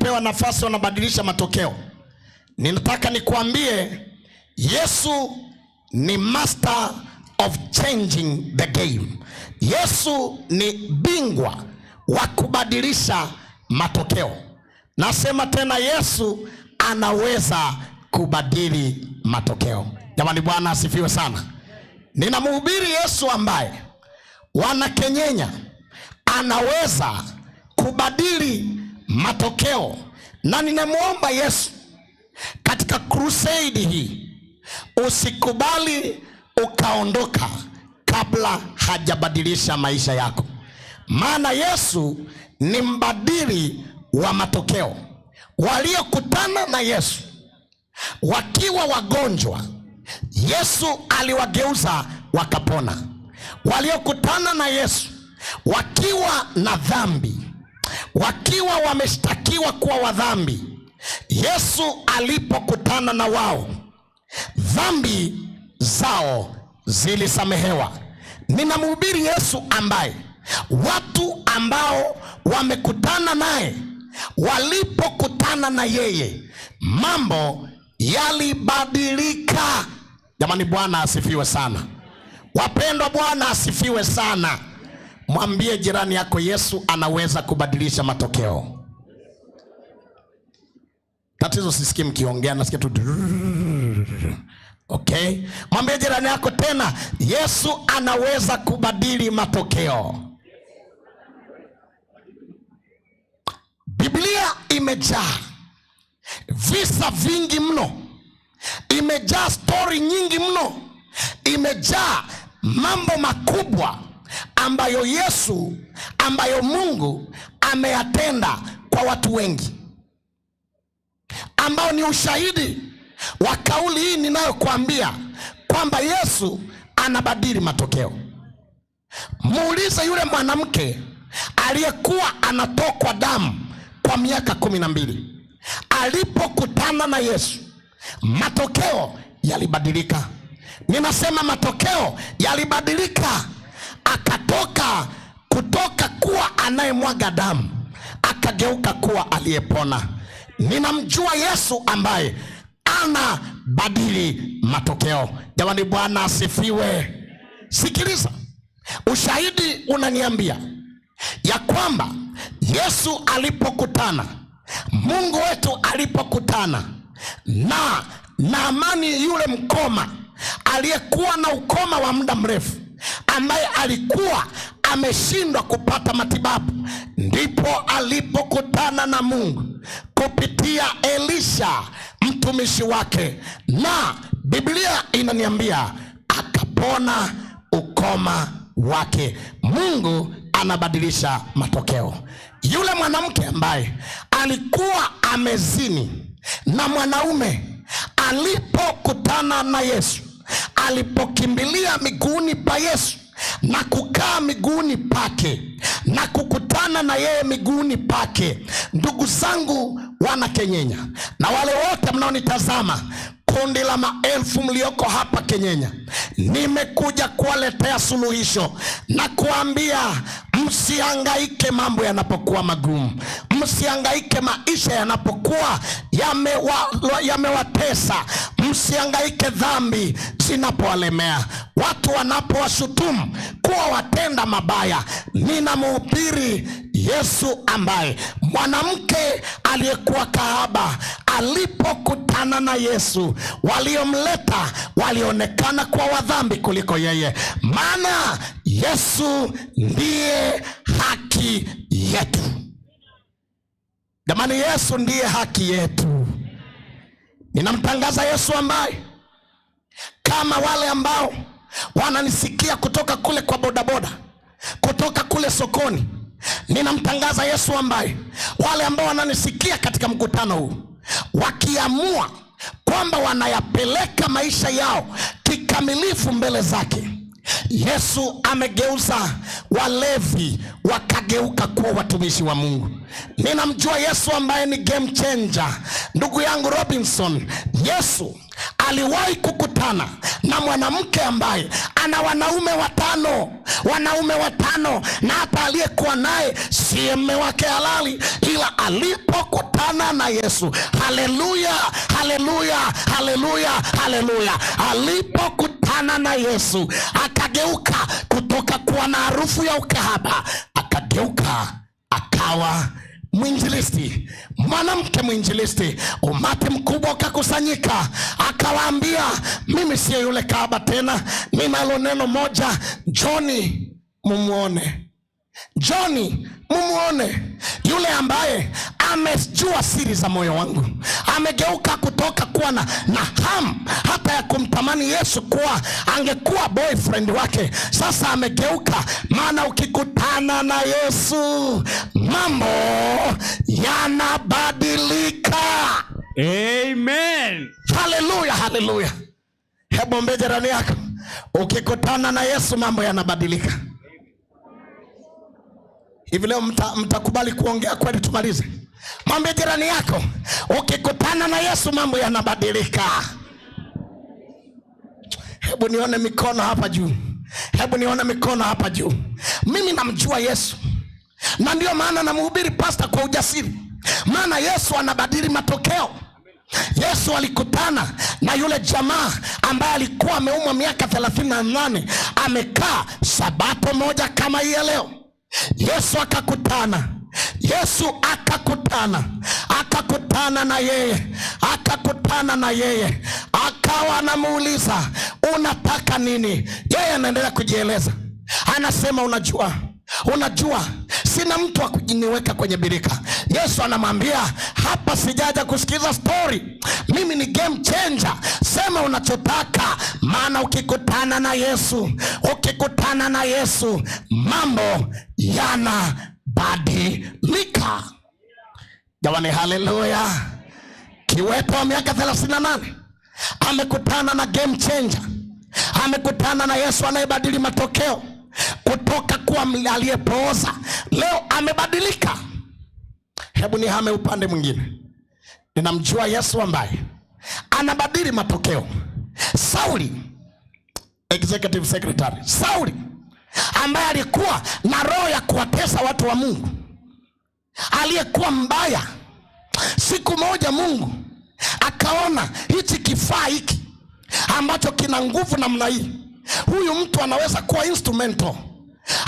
wakipewa nafasi wanabadilisha matokeo. Ninataka nikuambie Yesu ni master of changing the game. Yesu ni bingwa wa kubadilisha matokeo. Nasema tena, Yesu anaweza kubadili matokeo. Jamani, Bwana asifiwe sana. Ninamhubiri Yesu ambaye wanakenyenya anaweza kubadili matokeo, na ninamwomba Yesu katika crusade hii usikubali ukaondoka kabla hajabadilisha maisha yako, maana Yesu ni mbadili wa matokeo. Waliokutana na Yesu wakiwa wagonjwa, Yesu aliwageuza wakapona. Waliokutana na Yesu wakiwa na dhambi, wakiwa wameshtakiwa kuwa wadhambi, Yesu alipokutana na wao, dhambi zao zilisamehewa. Ninamhubiri Yesu ambaye watu ambao wamekutana naye, walipokutana na yeye, mambo yalibadilika. Jamani, Bwana asifiwe sana. Wapendwa, Bwana asifiwe sana. Mwambie jirani yako, Yesu anaweza kubadilisha matokeo. Tatizo sisikii mkiongea, nasikia tu. Okay, mwambie jirani yako tena, Yesu anaweza kubadili matokeo. Biblia imejaa visa vingi mno, imejaa stori nyingi mno, imejaa mambo makubwa ambayo Yesu, ambayo Mungu ameyatenda kwa watu wengi, ambao ni ushahidi wa kauli hii ninayokuambia kwamba Yesu anabadili matokeo. Muulize yule mwanamke aliyekuwa anatokwa damu kwa miaka 12, alipokutana na Yesu matokeo yalibadilika. Ninasema matokeo yalibadilika, akatoka kutoka kuwa anayemwaga damu akageuka kuwa aliyepona. Ninamjua Yesu ambaye anabadili matokeo. Jamani, Bwana asifiwe. Sikiliza, ushahidi unaniambia ya kwamba Yesu alipokutana, Mungu wetu alipokutana na Naamani yule mkoma aliyekuwa na ukoma wa muda mrefu, ambaye alikuwa ameshindwa kupata matibabu, ndipo alipokutana na Mungu kupitia Elisha mtumishi wake, na Biblia inaniambia akapona ukoma wake. Mungu anabadilisha matokeo. Yule mwanamke ambaye alikuwa amezini na mwanaume alipokutana na Yesu, alipokimbilia miguuni pa Yesu na kukaa miguuni pake na kukutana na yeye miguuni pake, ndugu zangu wana Kenyenya na wale wote mnaonitazama, kundi la maelfu mlioko hapa Kenyenya, nimekuja kuwaletea suluhisho na kuambia msihangaike mambo yanapokuwa magumu, msihangaike maisha yanapokuwa yamewatesa, msihangaike dhambi zinapowalemea, watu wanapowashutumu kuwa watenda mabaya. Ninamhubiri Yesu ambaye mwanamke aliyekuwa kahaba alipokutana na Yesu, waliomleta walionekana kuwa wadhambi kuliko yeye, maana Yesu ndiye haki yetu. Jamani, Yesu ndiye haki yetu. Ninamtangaza Yesu ambaye kama wale ambao wananisikia kutoka kule kwa bodaboda, kutoka kule sokoni, ninamtangaza Yesu ambaye wale ambao wananisikia katika mkutano huu wakiamua kwamba wanayapeleka maisha yao kikamilifu mbele zake, Yesu amegeuza walevi wakageuka kuwa watumishi wa Mungu. Ninamjua Yesu ambaye ni game changer. Ndugu yangu Robinson, Yesu Aliwahi kukutana na mwanamke ambaye ana wanaume watano, wanaume watano, na hata aliyekuwa naye siye mme wake halali, ila alipokutana na Yesu, haleluya, haleluya, haleluya, haleluya, alipokutana na Yesu akageuka kutoka kuwa na harufu ya ukahaba, akageuka akawa mwinjilisti, mwanamke mwinjilisti. Umati mkubwa ukakusanyika, akawaambia, mimi siyo yule kahaba tena, ninalo neno moja, njoni mumuone, njoni mumuone yule ambaye amejua siri za moyo wangu, amegeuka kutoka kuwa na hamu hata ya kumtamani Yesu kuwa angekuwa boyfriend wake, sasa amegeuka. Maana ukikutana na Yesu mambo yanabadilika. Amen. Haleluya, haleluya! Hebu ombe jirani yako, ukikutana na Yesu mambo yanabadilika. Hivi leo mtakubali kuongea kweli tumalize? Mwambie jirani yako, ukikutana na Yesu mambo yanabadilika. Hebu nione mikono hapa juu, hebu nione mikono hapa juu. Mimi namjua Yesu na ndiyo maana namhubiri pasta kwa ujasiri, maana Yesu anabadili matokeo. Yesu alikutana na yule jamaa ambaye alikuwa ameumwa miaka 38, amekaa sabato moja kama hii ya leo. Yesu akakutana, Yesu akakutana, akakutana na yeye, akakutana na yeye, akawa anamuuliza unataka nini? Yeye anaendelea kujieleza, anasema unajua, unajua sina mtu wa kujiniweka kwenye birika. Yesu anamwambia hapa, sijaja kusikiza story, mimi ni game changer, sema unachotaka, maana ukikutana na Yesu, ukikutana na Yesu mambo yanabadilika. Jamani, haleluya! Kiwete wa miaka 38 amekutana na game changer, amekutana na Yesu anayebadili matokeo kutoka kuwa aliyepooza, leo amebadilika. Hebu nihame upande mwingine, ninamjua Yesu ambaye anabadili matokeo. Sauli, executive secretary, Sauli ambaye alikuwa na roho ya kuwatesa watu wa Mungu, aliyekuwa mbaya. Siku moja Mungu akaona hichi kifaa hiki ambacho kina nguvu namna hii, huyu mtu anaweza kuwa instrumental.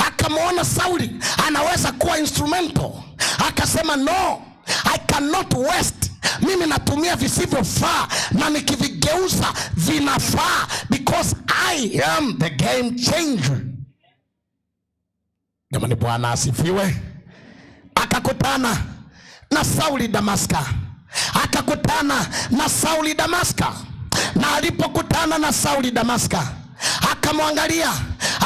Akamwona Sauli anaweza kuwa instrumental, akasema no, I cannot waste. Mimi natumia visivyofaa na nikivigeuza vinafaa, because I am the game changer. Jamani, Bwana asifiwe. Akakutana na Sauli Damaska, akakutana na Sauli Damaska, na alipokutana na Sauli Damaska akamwangalia,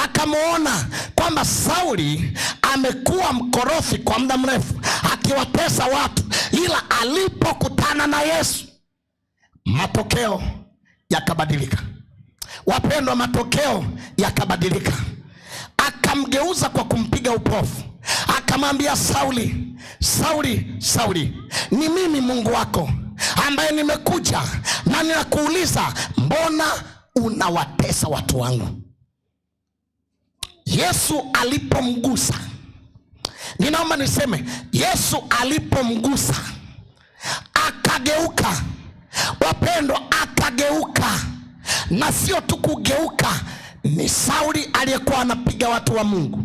akamwona kwamba Sauli amekuwa mkorofi kwa muda mrefu akiwatesa watu, ila alipokutana na Yesu matokeo yakabadilika. Wapendwa, matokeo yakabadilika. Akamgeuza kwa kumpiga upofu, akamwambia Sauli, Sauli, Sauli, ni mimi Mungu wako ambaye nimekuja na ninakuuliza, mbona unawatesa watu wangu? Yesu alipomgusa, ninaomba niseme, Yesu alipomgusa akageuka. Wapendwa, akageuka, na sio tu kugeuka, ni Sauli aliyekuwa anapiga watu wa Mungu.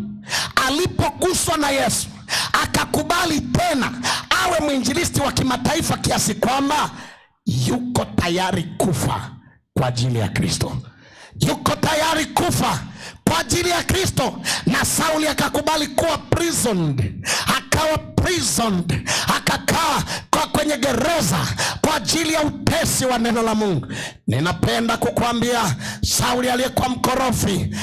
Alipoguswa na Yesu akakubali tena awe mwinjilisti wa kimataifa kiasi kwamba yuko tayari kufa kwa ajili ya Kristo, yuko tayari kufa kwa ajili ya Kristo. Na Sauli akakubali kuwa prisoned, akawa prisoned, akakaa kwa kwenye gereza kwa ajili ya utesi wa neno la Mungu. Ninapenda kukuambia Sauli aliyekuwa mkorofi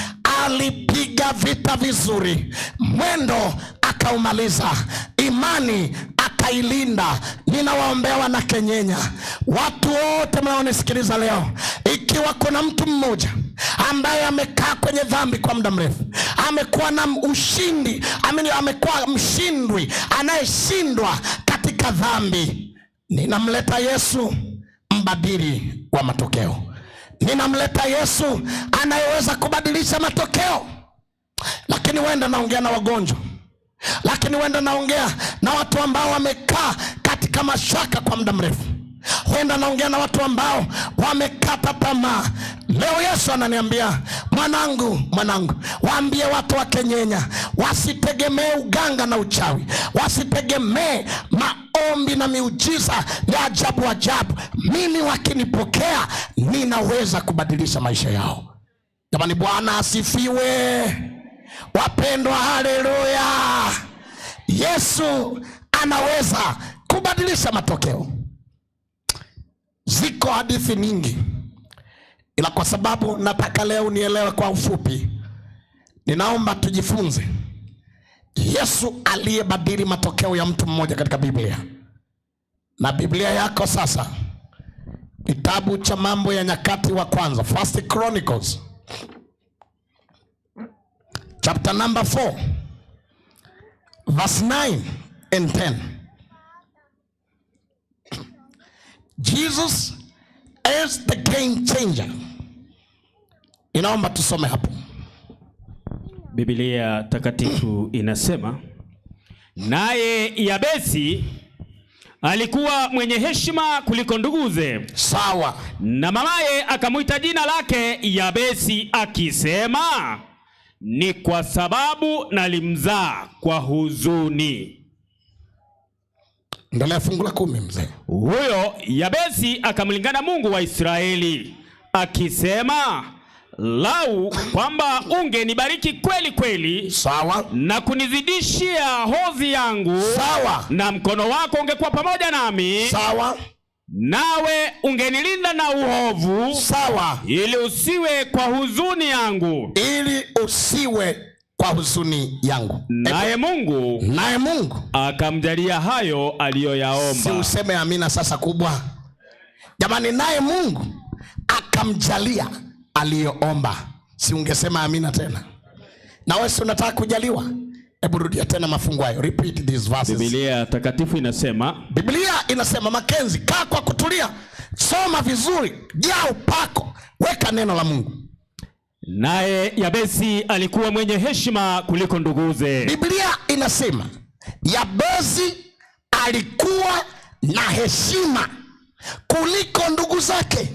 alipiga vita vizuri, mwendo akaumaliza, imani akailinda. Ninawaombea wana Kenyenya, watu wote mnaonisikiliza leo, ikiwa kuna mtu mmoja ambaye amekaa kwenye dhambi kwa muda mrefu, amekuwa na ushindi, amini, amekuwa mshindwi anayeshindwa katika dhambi, ninamleta Yesu mbadili wa matokeo. Ninamleta Yesu anayeweza kubadilisha matokeo. Lakini wenda naongea na wagonjwa, lakini wenda naongea na watu ambao wamekaa katika mashaka kwa muda mrefu, huenda naongea na watu ambao wamekata tamaa. Leo Yesu ananiambia, mwanangu, mwanangu, waambie watu wa Kenyenya wasitegemee uganga na uchawi, wasitegemee maombi na miujiza ya ajabu ajabu. Mimi wakinipokea, ninaweza kubadilisha maisha yao. Jamani, Bwana asifiwe. Wapendwa, haleluya! Yesu anaweza kubadilisha matokeo. Ziko hadithi nyingi, ila kwa sababu nataka leo nielewe kwa ufupi, ninaomba tujifunze Yesu aliyebadili matokeo ya mtu mmoja katika Biblia. Na Biblia yako sasa, kitabu cha Mambo ya Nyakati wa Kwanza, First Chronicles chapter number 4 verse 9 and 10. Jesus is the game changer. Inaomba tusome hapo. Biblia takatifu inasema, naye Yabesi alikuwa mwenye heshima kuliko nduguze. Sawa. Na mamaye akamwita jina lake Yabesi akisema, ni kwa sababu nalimzaa kwa huzuni. Endelea fungu la 10 mzee. Huyo Yabesi akamlingana Mungu wa Israeli akisema, lau kwamba ungenibariki kweli kweli, sawa, na kunizidishia hozi yangu, sawa, na mkono wako ungekuwa pamoja nami, sawa, nawe ungenilinda na uovu, sawa, ili usiwe kwa huzuni yangu, ili usiwe kwa huzuni yangu. Naye Mungu, naye Mungu akamjalia hayo aliyoyaomba. Si useme amina sasa kubwa jamani. Naye Mungu akamjalia aliyoomba. Si ungesema amina tena? Na wewe si unataka kujaliwa? Hebu rudia tena mafungu hayo. Repeat these verses. Biblia takatifu inasema, Biblia inasema, Makenzi, kaa kwa kutulia, soma vizuri, jaa upako, weka neno la Mungu. Naye Yabesi alikuwa mwenye heshima kuliko nduguze. Biblia inasema Yabesi alikuwa na heshima kuliko ndugu zake.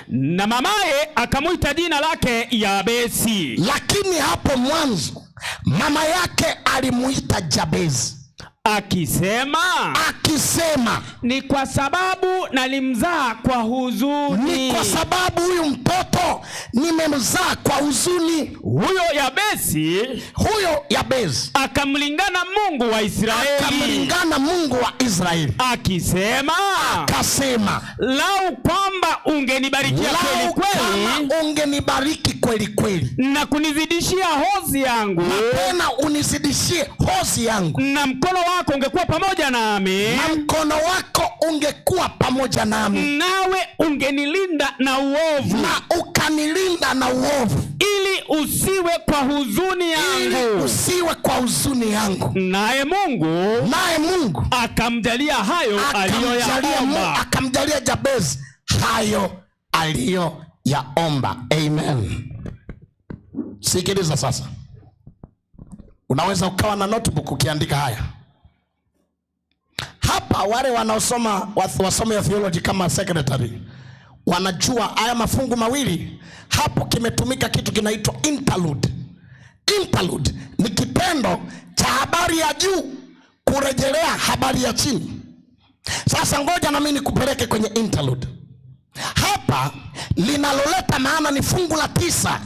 Na mamaye akamwita jina lake Yabesi. Lakini hapo mwanzo mama yake alimuita Jabezi akisema, akisema, ni kwa sababu nalimzaa kwa huzuni. Ni kwa sababu huyu mtoto nimemzaa kwa huzuni. Huyo Yabesi, huyo Yabesi akamlingana Mungu wa Israeli, akamlingana Mungu wa Israeli akisema, akasema, lau kwamba ungenibarikia kweli kweli, kama ungenibariki kweli kweli, na kunizidishia hozi yangu, na tena unizidishie hozi yangu, na mkono wako ungekuwa pamoja nami, na mkono wako ungekuwa pamoja nami, nawe ungenilinda na uovu, na ukanilinda na uovu, ili usiwe kwa huzuni yangu, ili usiwe kwa huzuni yangu. Naye Mungu, naye Mungu akamjalia hayo aliyoyaomba, akamjalia Jabezi hayo aliyoyaomba. Amen. Sikiliza sasa, unaweza ukawa na notebook ukiandika haya hapa. Wale wanaosoma wasome ya theology kama secretary wanajua haya mafungu mawili hapo kimetumika kitu kinaitwa interlude. Interlude ni kitendo cha habari ya juu kurejelea habari ya chini. Sasa ngoja na mimi nikupeleke kwenye interlude. Hapa linaloleta maana ni fungu la 9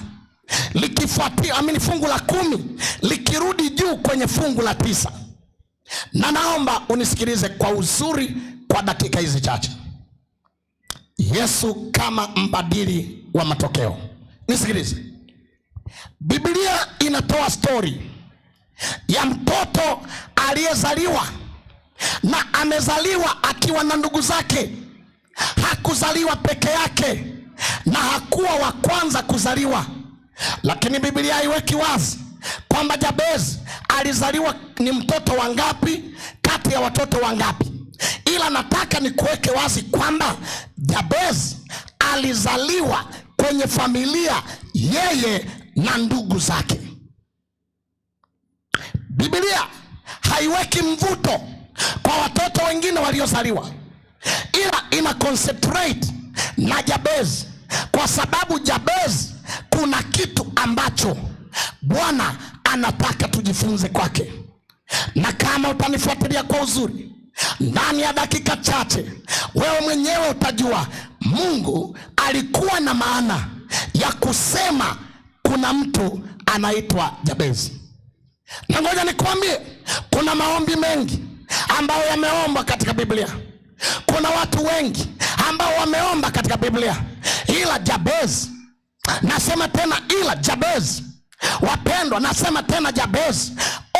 likifuatia, amini, fungu la 10 likirudi juu kwenye fungu la 9. Na naomba unisikilize kwa uzuri kwa dakika hizi chache. Yesu kama mbadili wa matokeo. Nisikilize. Biblia inatoa story ya mtoto aliyezaliwa, na amezaliwa akiwa na ndugu zake. Hakuzaliwa peke yake na hakuwa wa kwanza kuzaliwa. Lakini Biblia haiweki wazi kwamba Jabezi alizaliwa ni mtoto wangapi kati ya watoto wangapi. Ila nataka nikuweke wazi kwamba Jabezi alizaliwa kwenye familia, yeye na ndugu zake. Biblia haiweki mvuto kwa watoto wengine waliozaliwa, ila ina concentrate na Jabez, kwa sababu Jabez kuna kitu ambacho Bwana anataka tujifunze kwake. Na kama utanifuatilia kwa uzuri, ndani ya dakika chache wewe mwenyewe utajua Mungu alikuwa na maana ya kusema kuna mtu anaitwa Jabez. Na ngoja nikwambie, kuna maombi mengi ambayo yameombwa katika Biblia. Kuna watu wengi ambao wameomba katika Biblia, ila Jabez, nasema tena, ila Jabez, wapendwa, nasema tena Jabez,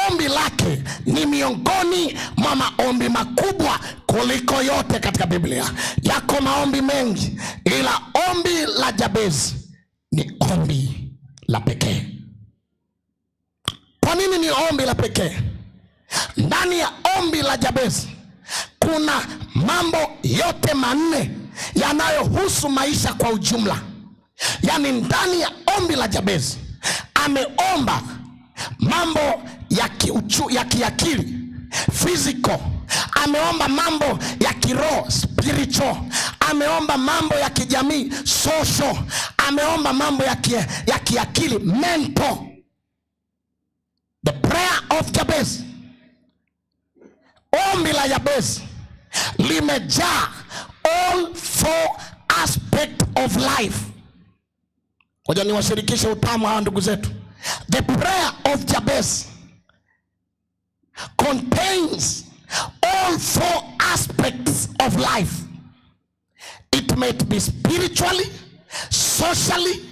ombi lake ni miongoni mwa maombi makubwa kuliko yote katika Biblia. Yako maombi mengi, ila ombi la Jabez ni ombi la pekee. Kwa nini ni ombi la pekee? Ndani ya ombi la Jabez kuna mambo yote manne yanayohusu maisha kwa ujumla. Yaani, ndani ya ombi la Jabez ameomba mambo ya kiakili physical, ameomba mambo ya kiroho spiritual, ameomba mambo ya kijamii social, ameomba mambo ya kiakili mental. The prayer of Jabez, ombi la Jabez limejaa all four aspect of life. Ngoja niwashirikishe utamu hawa ndugu zetu. The prayer of Jabez contains all four aspects of life. It may be spiritually, socially,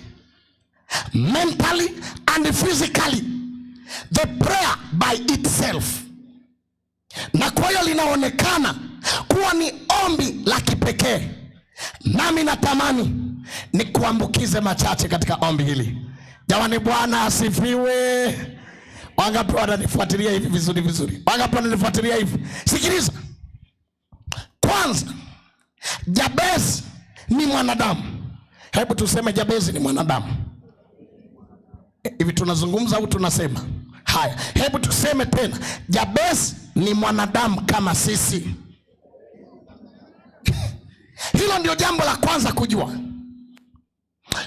mentally and physically. The prayer by itself. Na kwa hiyo linaonekana kuwa ni ombi la kipekee. Nami natamani nikuambukize machache katika ombi hili. Jamani, Bwana asifiwe. Wangapi wananifuatilia hivi vizuri vizuri? Wangapi wananifuatilia hivi? Sikiliza kwanza, Jabez ni mwanadamu. Hebu tuseme Jabez ni mwanadamu. Hivi tunazungumza au tunasema? Haya, hebu tuseme tena, Jabez ni mwanadamu kama sisi. Hilo ndio jambo la kwanza kujua.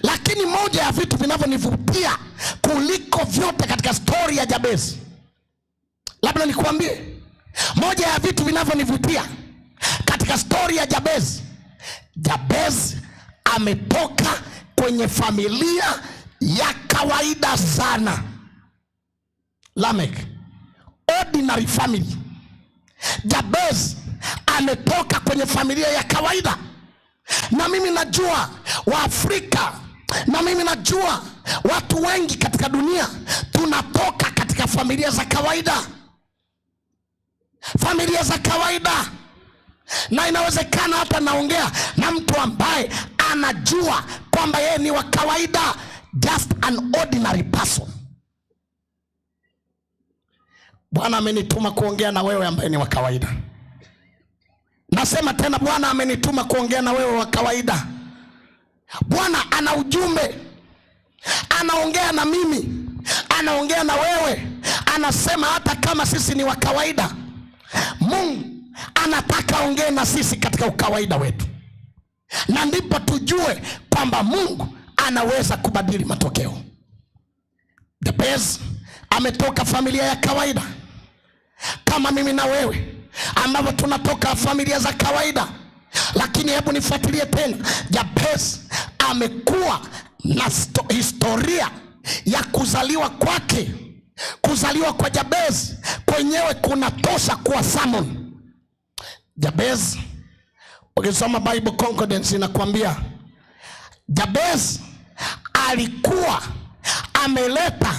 Lakini moja ya vitu vinavyonivutia kuliko vyote katika stori ya Jabez, labda nikuambie, moja ya vitu vinavyonivutia katika stori ya Jabez, Jabez ametoka kwenye familia ya kawaida sana. Lamek, ordinary family. Jabez ametoka kwenye familia ya kawaida, na mimi najua Waafrika, na mimi najua watu wengi katika dunia tunatoka katika familia za kawaida, familia za kawaida, na inawezekana hata naongea na mtu ambaye anajua kwamba yeye ni wa kawaida, just an ordinary person. Bwana amenituma kuongea na wewe ambaye ni wa kawaida. Nasema tena, Bwana amenituma kuongea na wewe wa kawaida. Bwana ana ujumbe, anaongea na mimi, anaongea na wewe, anasema hata kama sisi ni wa kawaida, Mungu anataka aongee na sisi katika ukawaida wetu, na ndipo tujue kwamba Mungu anaweza kubadili matokeo. Jabez ametoka familia ya kawaida kama mimi na wewe ambavyo tunatoka familia za kawaida, lakini hebu nifuatilie tena. Jabez amekuwa na historia ya kuzaliwa kwake. Kuzaliwa kwa Jabez kwenyewe kunatosha kuwa sermon. Jabez, ukisoma Bible Concordance inakwambia Jabez alikuwa ameleta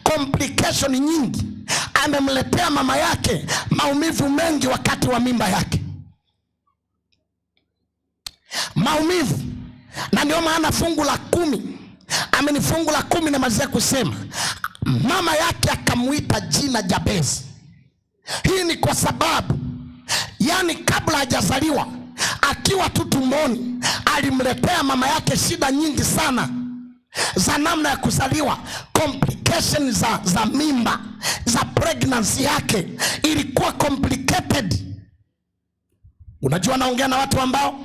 complication nyingi, amemletea mama yake maumivu mengi wakati wa mimba yake, maumivu. Na ndio maana fungu la 10, ameni fungu la 10 namalizia kusema mama yake akamuita jina Jabez. Hii ni kwa sababu yani kabla hajazaliwa akiwa Akiwa tu tumboni alimletea mama yake shida nyingi sana za namna ya kuzaliwa, complication za mimba, za pregnancy yake ilikuwa complicated. Unajua, naongea na watu ambao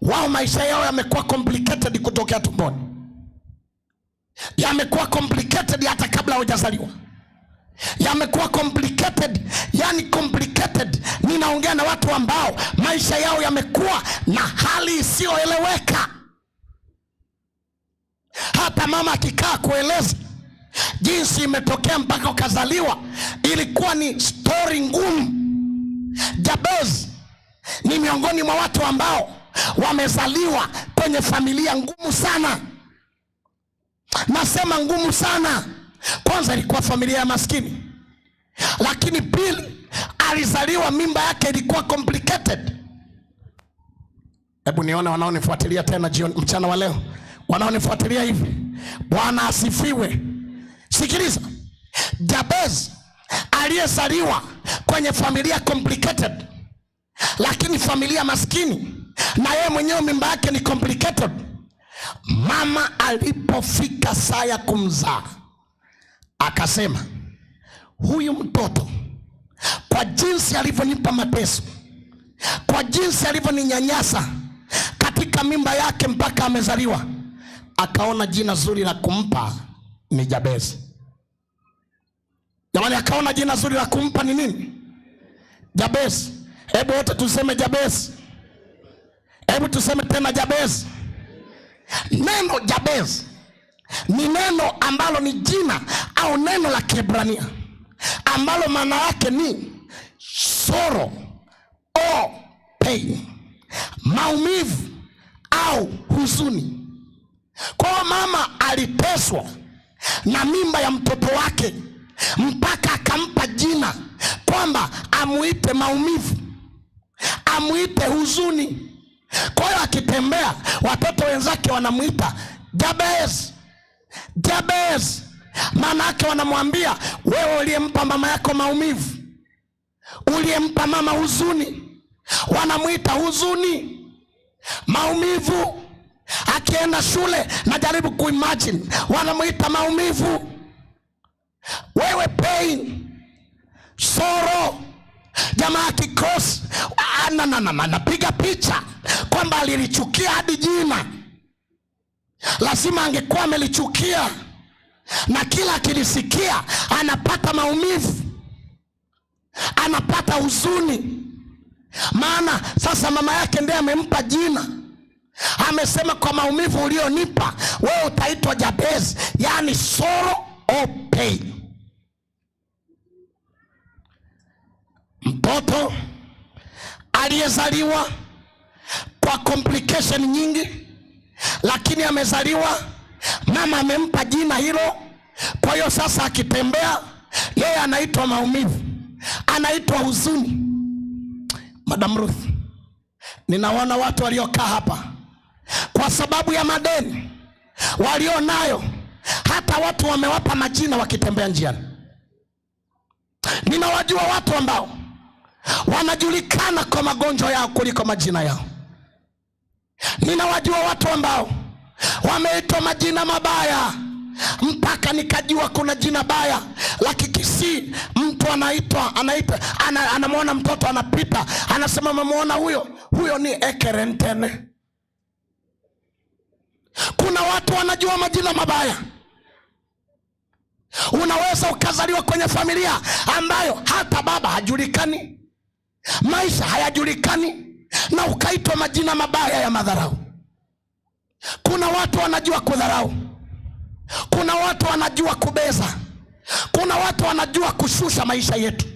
wao maisha yao yamekuwa complicated kutokea tumboni, yamekuwa complicated hata kabla hujazaliwa, yamekuwa complicated, yani complicated. Ninaongea na watu ambao maisha yao yamekuwa na hali isiyoeleweka. Hata mama akikaa kueleza jinsi imetokea mpaka ukazaliwa, ilikuwa ni stori ngumu. Jabez ni miongoni mwa watu ambao wamezaliwa kwenye familia ngumu sana. Nasema ngumu sana. Kwanza ilikuwa familia ya maskini, lakini pili, alizaliwa mimba yake ilikuwa complicated. Hebu nione wanaonifuatilia tena jioni, mchana wa leo, wanaonifuatilia hivi. Bwana asifiwe. Sikiliza, Jabez aliyezaliwa kwenye familia complicated, lakini familia maskini, na yeye mwenyewe mimba yake ni complicated. Mama alipofika saa ya kumzaa akasema, huyu mtoto kwa jinsi alivyonipa mateso, kwa jinsi alivyoninyanyasa katika mimba yake mpaka amezaliwa, akaona jina zuri la kumpa ni Jabez. Jamani, akaona jina zuri la kumpa ni nini? Jabez. Hebu wote tuseme Jabez. Hebu tuseme tena Jabez. Neno Jabez ni neno ambalo ni jina au neno la Kiebrania ambalo maana yake ni sorrow or pain, maumivu au huzuni. Kwa hiyo mama aliteswa na mimba ya mtoto wake mpaka akampa jina kwamba amuite maumivu, amuite huzuni. Kwa hiyo akitembea watoto wenzake wanamuita Jabez, Jabez. Maana yake wanamwambia wewe uliyempa mama yako maumivu, uliyempa mama huzuni. Wanamuita huzuni, maumivu. Akienda shule, najaribu kuimagine, wanamuita maumivu, wewe pain, sorrow. Jamaa akicross, napiga picha kwamba alilichukia hadi jina, lazima angekuwa amelichukia, na kila akilisikia anapata maumivu, anapata huzuni. Maana sasa mama yake ndiye amempa jina, amesema kwa maumivu ulionipa wewe utaitwa Jabez, yani sorrow or pain. Mtoto aliyezaliwa kwa complication nyingi, lakini amezaliwa, mama amempa jina hilo. Kwa hiyo sasa akitembea yeye anaitwa maumivu, anaitwa huzuni. Madam Ruth, ninaona watu waliokaa hapa kwa sababu ya madeni walionayo, hata watu wamewapa majina wakitembea njiani. Ninawajua watu ambao wanajulikana kwa magonjwa yao kuliko majina yao. Ninawajua watu ambao wameitwa majina mabaya mpaka nikajua kuna jina baya la Kikisii. Mtu anaitwa anaita anamwona mtoto anapita, anasema mamwona huyo, huyo ni Ekerentene. Kuna watu wanajua majina mabaya. Unaweza ukazaliwa kwenye familia ambayo hata baba hajulikani, maisha hayajulikani, na ukaitwa majina mabaya ya madharau. Kuna watu wanajua kudharau, kuna watu wanajua kubeza, kuna watu wanajua kushusha maisha yetu,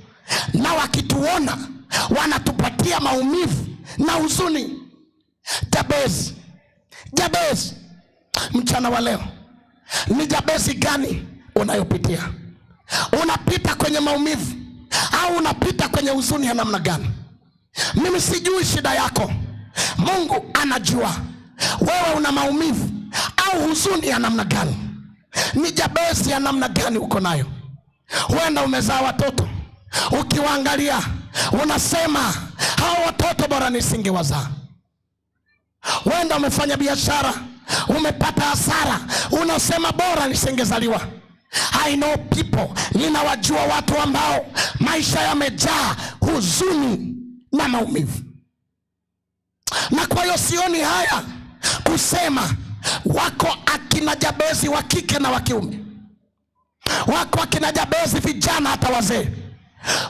na wakituona wanatupatia maumivu na huzuni. Jabez, Jabez, mchana wa leo ni jabezi gani unayopitia? Unapita kwenye maumivu au unapita kwenye huzuni ya namna gani? Mimi sijui shida yako, Mungu anajua wewe una maumivu au huzuni ya namna gani, ni jabezi ya namna gani uko nayo. Huenda umezaa watoto, ukiwaangalia unasema hao watoto bora nisingewazaa. Wenda umefanya biashara, umepata hasara, unasema bora nisingezaliwa. I know people, ninawajua watu ambao maisha yamejaa huzuni na maumivu, na kwa hiyo sioni haya kusema wako akina Jabezi wa kike na wa kiume, wako akina Jabezi vijana hata wazee,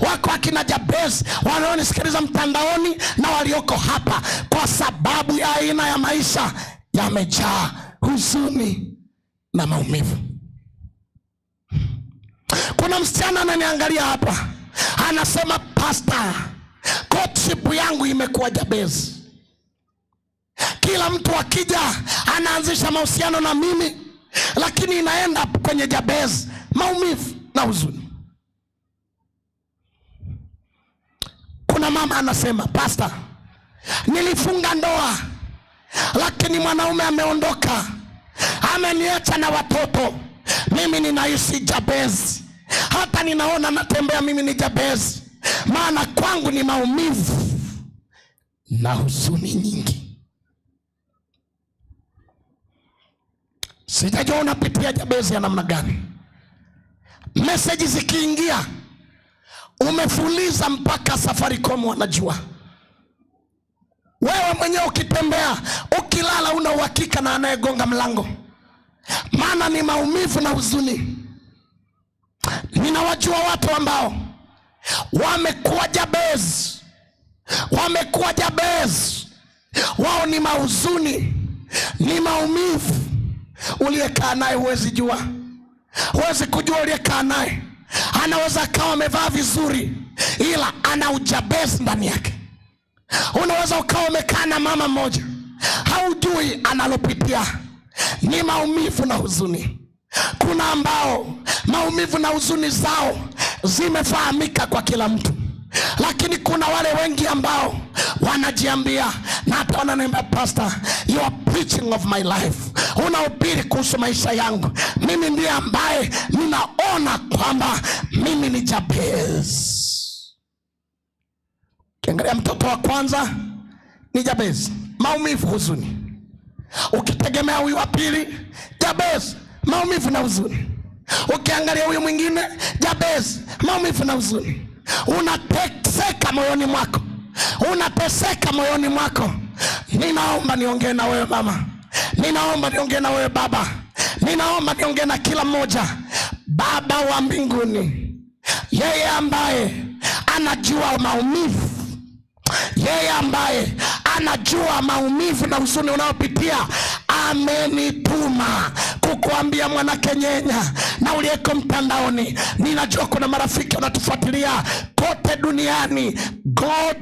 wako akina Jabezi wanaonisikiliza mtandaoni na walioko hapa, kwa sababu ya aina ya maisha yamejaa huzuni na maumivu. Kuna msichana ananiangalia hapa, anasema pasta, courtship yangu imekuwa Jabezi. Kila mtu akija anaanzisha mahusiano na mimi, lakini inaenda kwenye Jabezi, maumivu na huzuni. Kuna mama anasema pasta, nilifunga ndoa lakini mwanaume ameondoka, ameniacha na watoto, mimi ninaishi Jabezi, hata ninaona natembea mimi ni Jabezi, maana kwangu ni maumivu na huzuni nyingi. Sijajua unapitia Jabezi ya namna gani. Meseji zikiingia umefuliza mpaka Safaricom wanajua. Wewe mwenyewe ukitembea, ukilala, una uhakika na anayegonga mlango, maana ni maumivu na huzuni. Ninawajua watu ambao wamekuwa Jabezi, wamekuwa Jabezi, wao ni mahuzuni, ni maumivu. Uliyekaa naye huwezi jua, huwezi kujua uliyekaa naye. Anaweza akawa amevaa vizuri, ila ana ujabezi ndani yake. Unaweza ukawa umekaa na mama mmoja, haujui analopitia ni maumivu na huzuni. Kuna ambao maumivu na huzuni zao zimefahamika kwa kila mtu, lakini kuna wale wengi ambao wanajiambia na hata wananiambia, pastor, you are preaching of my life, unahubiri kuhusu maisha yangu. Mimi ndiye ambaye ninaona kwamba mimi ni Jabez. Ukiangalia mtoto wa kwanza ni Jabez, maumivu, huzuni. Ukitegemea huyu wa pili, Jabez, maumivu na huzuni. Ukiangalia huyu mwingine, Jabez, maumivu na huzuni. Unateseka moyoni mwako, unateseka moyoni mwako. Ninaomba niongee na wewe mama, ninaomba niongee na wewe baba, ninaomba niongee na kila mmoja. Baba wa mbinguni, yeye ambaye anajua maumivu, yeye ambaye anajua maumivu na huzuni unayopitia, amenituma kukuambia mwana Kenyenya na uliyeko mtandaoni, ninajua kuna marafiki wanatufuatilia kote duniani. God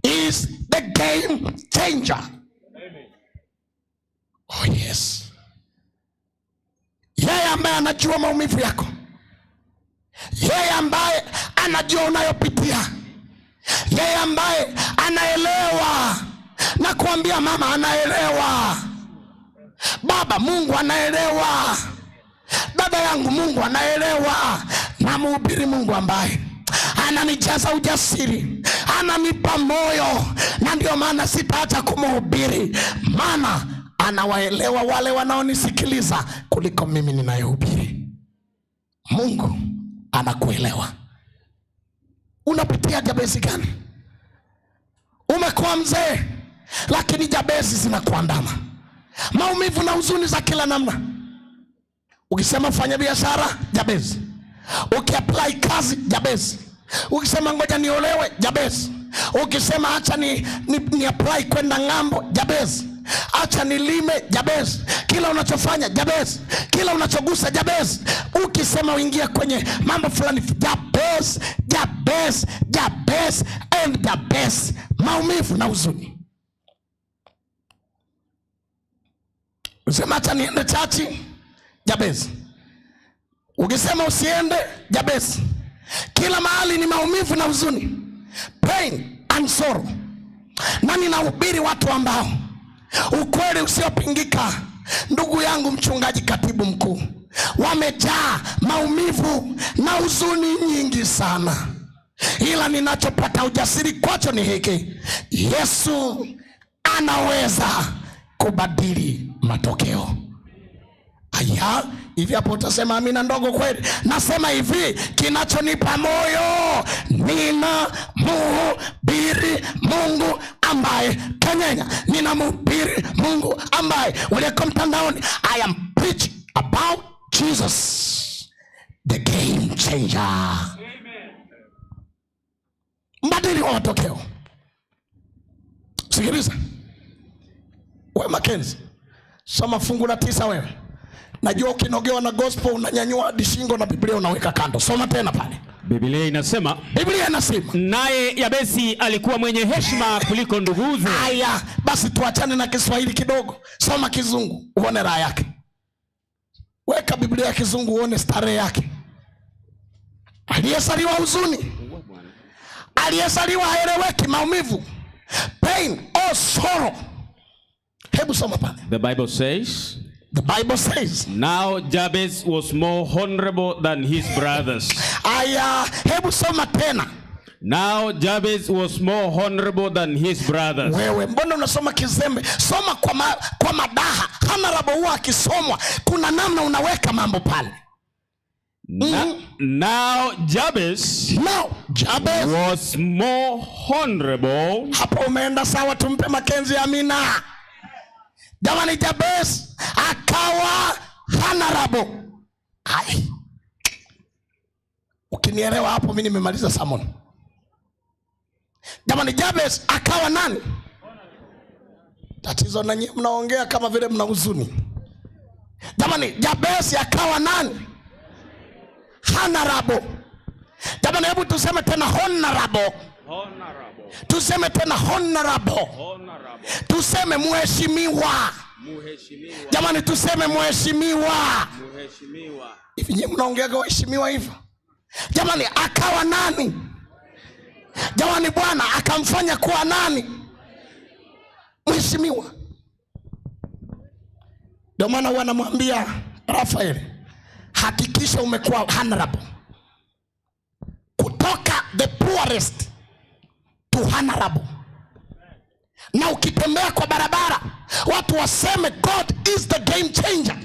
is the game changer. Oh yes, yeye ambaye anajua maumivu yako, yeye ambaye anajua unayopitia, yeye ambaye anaelewa. Na kuambia mama anaelewa, baba Mungu anaelewa, dada yangu Mungu anaelewa. Namhubiri Mungu ambaye ananijaza ujasiri, ananipa moyo, na ndio maana sitaacha kumhubiri, maana anawaelewa wale wanaonisikiliza kuliko mimi ninayehubiri. Mungu anakuelewa. Unapitia jabezi gani? Umekuwa mzee, lakini jabezi zinakuandama, maumivu na huzuni za kila namna. Ukisema fanya biashara, jabezi. Ukiapply kazi, jabezi. Ukisema ngoja niolewe, jabezi. Ukisema acha ni apply kwenda ng'ambo, jabezi. Acha nilime, jabezi. Kila unachofanya jabezi, kila unachogusa jabezi. Ukisema uingie kwenye mambo fulani, jabezi, jabezi, jabezi and jabezi, maumivu na huzuni. Ukisema acha niende church, jabezi. Ukisema usiende, jabezi. Kila mahali ni maumivu na huzuni, pain and sorrow. Na ninahubiri watu ambao ukweli usiopingika, ndugu yangu mchungaji, katibu mkuu, wamejaa maumivu na huzuni nyingi sana, ila ninachopata ujasiri kwacho ni hiki: Yesu anaweza kubadili matokeo. Aya, hivi hapo utasema amina ndogo kweli? Nasema hivi, kinachonipa moyo, nina muhubiri Mungu ambaye Kenyenya, nina mhubiri Mungu ambaye ulieko mtandaoni. I am preaching about Jesus the game changer, mbadili wa matokeo. Sikiliza we Makenzi, soma fungu la 9 wewe. Najua ukinogewa na gospel unanyanyua hadi shingo na Biblia unaweka kando. Soma tena pale. Biblia inasema, Biblia inasema, naye Yabesi alikuwa mwenye heshima kuliko nduguze. Aya, basi tuachane na Kiswahili kidogo. Soma Kizungu uone raha yake. Weka Biblia ya Kizungu uone starehe yake. Aliyezaliwa huzuni, aliyezaliwa haeleweki, maumivu, pain or sorrow. Hebu soma pale. The Bible says, The Bible says, now Jabez was more honorable than his brothers. Aya, hebu soma tena. Now Jabez was more honorable than his brothers. Wewe mbona unasoma kizembe? Soma kwa madaha. Honorable huwa akisomwa kuna namna unaweka mambo pale. Now Jabez Now Jabez was more honorable. Hapo umeenda sawa, tumpe Makenzi amina. Jamani, Jabez akawa honorable. Ai. Ukinielewa hapo mimi nimemaliza sermon. Jamani, Jabez akawa nani? Tatizo na nyinyi mnaongea kama vile mna huzuni. Jamani, Jabez akawa nani? Honorable. Jamani, hebu tuseme tena honorable. Honorable. Tuseme tena honorable. Honorable. Tuseme mheshimiwa. Mheshimiwa. Jamani, tuseme mheshimiwa. Mheshimiwa. Hivi nyinyi mnaongeaga waheshimiwa hivyo? Jamani, akawa nani? Jamani, Bwana akamfanya kuwa nani? Mheshimiwa. Ndio maana huwa anamwambia Rafael, hakikisha umekuwa honorable. Kutoka the poorest to honorable. Na ukitembea kwa barabara watu waseme God is the game changer.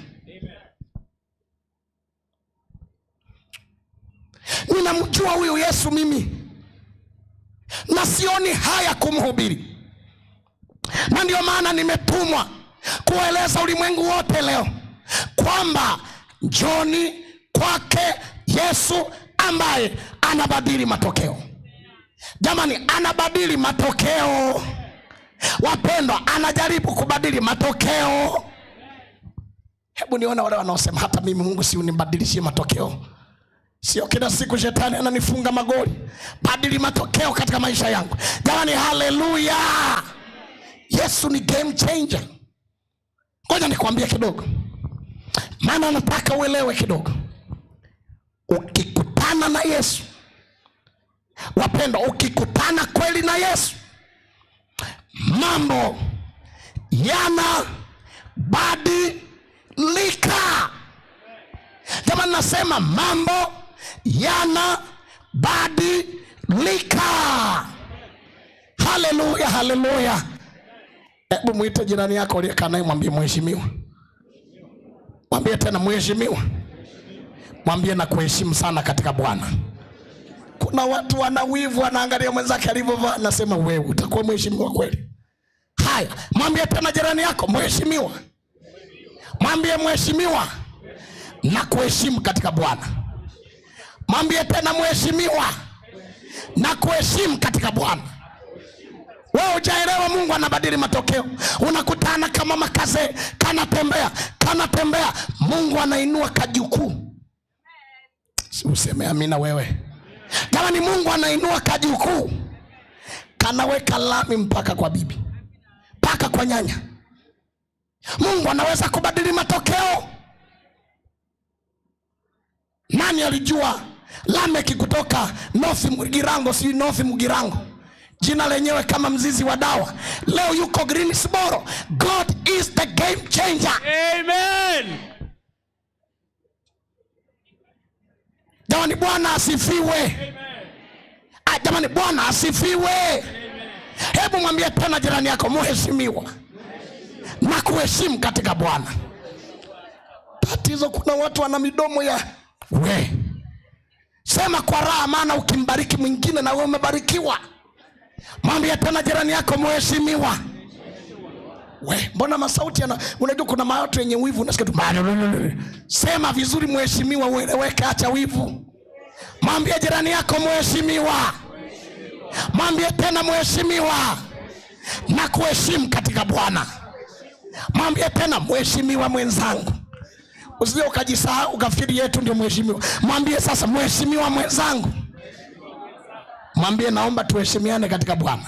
Ninamjua huyu Yesu mimi na sioni haya kumhubiri, na ndio maana nimetumwa kueleza ulimwengu wote leo kwamba njoni kwake Yesu ambaye anabadili matokeo. Jamani, anabadili matokeo. Wapendwa, anajaribu kubadili matokeo. Hebu nione wale wanaosema hata mimi Mungu si unibadilishie matokeo. Sio kila siku shetani ananifunga magoli. Badili matokeo katika maisha yangu. Jamani, haleluya. Yesu ni game changer. Ngoja nikwambie kidogo, maana nataka uelewe kidogo. Ukikutana na Yesu, wapendwa, ukikutana kweli na Yesu, mambo yanabadilika. Jamani, nasema mambo yanabadilika. Haleluya, haleluya. Hebu muite jirani yako uliyekaa naye, mwambie mheshimiwa. Mwambie tena mheshimiwa. Mwambie na kuheshimu sana katika Bwana. Kuna watu wana wivu, wanaangalia mwenzake alivyovaa, nasema wewe utakuwa mheshimiwa kweli? Haya, mwambie tena jirani yako mheshimiwa. Mwambie mheshimiwa na kuheshimu katika Bwana. Mwambie tena mheshimiwa na kuheshimu katika Bwana. Wewe hujaelewa Mungu anabadili matokeo. Unakutana kama makaze, kanatembea, kanatembea, Mungu anainua kajukuu. Si useme amina wewe. Jamani, Mungu anainua kajukuu. Kanaweka lami mpaka kwa bibi, mpaka kwa nyanya. Mungu anaweza kubadili matokeo. Nani alijua Lameki kutoka North Mugirango, si North Mugirango, jina lenyewe kama mzizi wa dawa, leo yuko Greensboro. God is the game changer. Amen. Jamani, Bwana asifiwe. Amen. Jamani, Bwana asifiwe. Amen. Hebu mwambie tena jirani yako mheshimiwa, na kuheshimu katika Bwana. Tatizo, kuna watu wana midomo ya we. Sema kwa raha, maana ukimbariki mwingine na wewe umebarikiwa. Mwambie tena jirani yako, mheshimiwa. We, mbona masauti yana, unajua kuna watu wenye wivu, unasikia tu. Sema vizuri mheshimiwa, ueleweke, acha wivu. Mwambie jirani yako mheshimiwa. Mwambie tena mheshimiwa, na kuheshimu katika Bwana. Mwambie tena mheshimiwa mwenzangu. Usije ukajisahau ukafikiri yetu ndio mheshimiwa. Mwambie sasa mheshimiwa mwenzangu. Mwambie naomba tuheshimiane katika Bwana.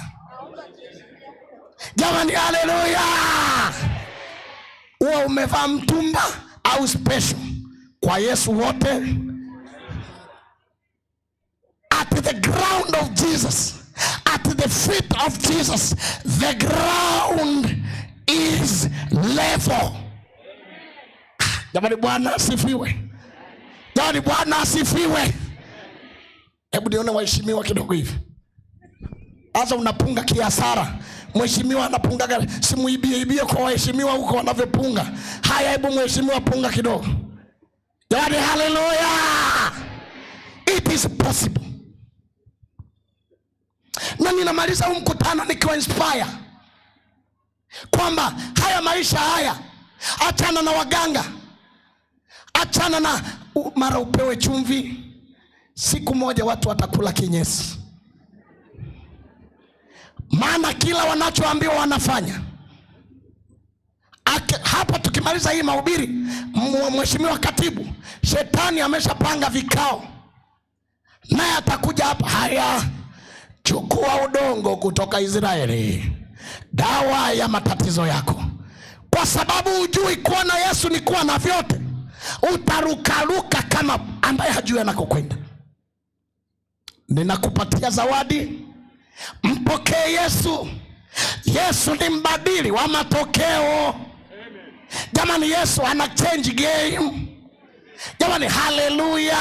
Jamani, haleluya! Uwe umevaa mtumba au special, kwa Yesu wote at the ground of Jesus, at the feet of Jesus, the ground is level. Jamani, Bwana asifiwe! Jamani, Bwana asifiwe! Hebu nione waheshimiwa kidogo hivi. Sasa unapunga kiasara. Mheshimiwa anapungaga, simuibie ibie kwa waheshimiwa huko wanavyopunga. Haya, hebu mheshimiwa punga kidogo. Jamani, haleluya! It is possible. Na ninamaliza huu mkutano nikiwa inspire kwamba haya maisha haya, achana na waganga, achana na mara upewe chumvi. Siku moja watu watakula kinyesi, maana kila wanachoambiwa wanafanya. Hapa tukimaliza hii mahubiri, mheshimiwa katibu, shetani ameshapanga vikao, naye atakuja hapa. Haya, chukua udongo kutoka Israeli, dawa ya matatizo yako. Kwa sababu hujui kuwa na Yesu ni kuwa na vyote, utarukaruka kama ambaye hajui anakokwenda. Ninakupatia zawadi, mpokee Yesu. Yesu ni mbadili wa matokeo. Jamani, Yesu ana change game. Jamani, haleluya!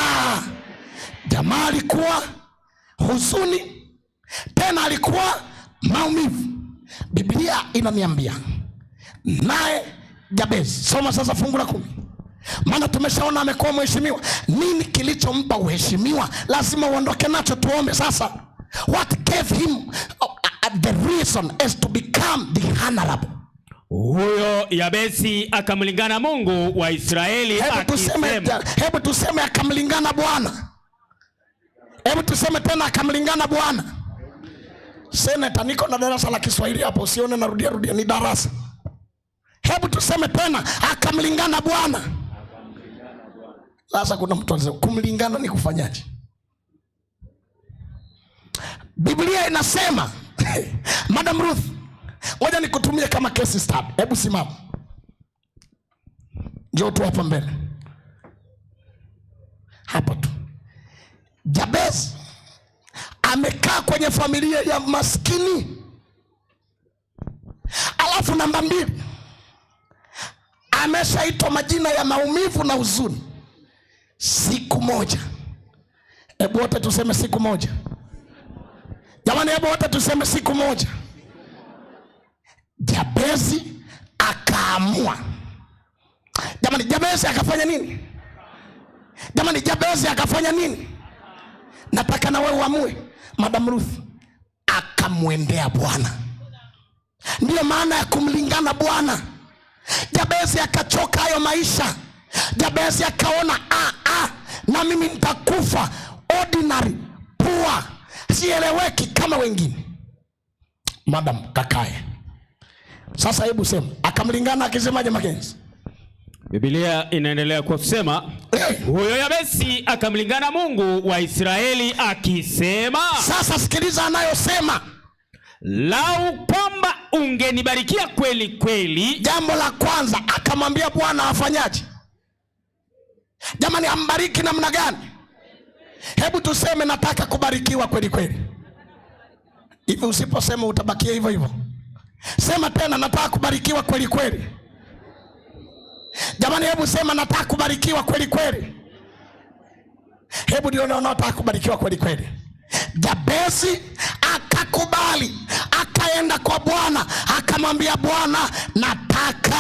Jamaa alikuwa huzuni, tena alikuwa maumivu. Biblia inaniambia naye Jabezi, soma sasa fungu la 10, maana tumeshaona amekuwa mheshimiwa. Nini kilichompa uheshimiwa? Lazima uondoke nacho. Tuombe sasa. What gave him the reason is to become the honorable. Huyo Yabesi akamlingana Mungu wa Israeli Hebu tuseme, akisema, hebu tuseme akamlingana Bwana. Hebu tuseme tena akamlingana Bwana. Seneta, niko na darasa la Kiswahili hapo, usione narudia rudia, ni darasa. Hebu tuseme tena akamlingana Bwana. Sasa kuna mtu anasema kumlingana ni kufanyaje? Biblia inasema Madam Ruth, ngoja nikutumie kama case study. Hebu simama, njoo tu hapa mbele, hapa tu. Jabez amekaa kwenye familia ya maskini, alafu namba 2 ameshaitwa majina ya maumivu na huzuni. Siku moja, hebu wote tuseme siku moja. Jamani, hebu wote tuseme siku moja. Jabezi akaamua. Jamani, Jabezi akafanya nini? Jamani, Jabezi akafanya nini? Nataka na wewe uamue. Madam Ruth akamwendea Bwana. Ndiyo maana ya kumlingana Bwana. Jabezi akachoka hayo maisha. Jabezi akaona na mimi nitakufa ordinary poor, sieleweki kama wengine. Madam kakae. Sasa hebu sema akamlingana akisemaje, Makenzi? Biblia inaendelea kwa kusema huyo Yabesi akamlingana Mungu wa Israeli akisema. Sasa sikiliza anayosema. Lau kwamba ungenibarikia kweli kweli. Jambo la kwanza akamwambia Bwana afanyaje? Jamani, ambariki namna gani? Hebu tuseme nataka kubarikiwa kweli kweli. Hivi usiposema utabakia hivyo hivyo. Sema tena nataka kubarikiwa kweli kweli. Jamani, hebu sema nataka kubarikiwa kweli kweli. Hebu nione wanaotaka kubarikiwa kweli kweli. Jabezi akakubali, akaenda kwa Bwana, akamwambia Bwana, nataka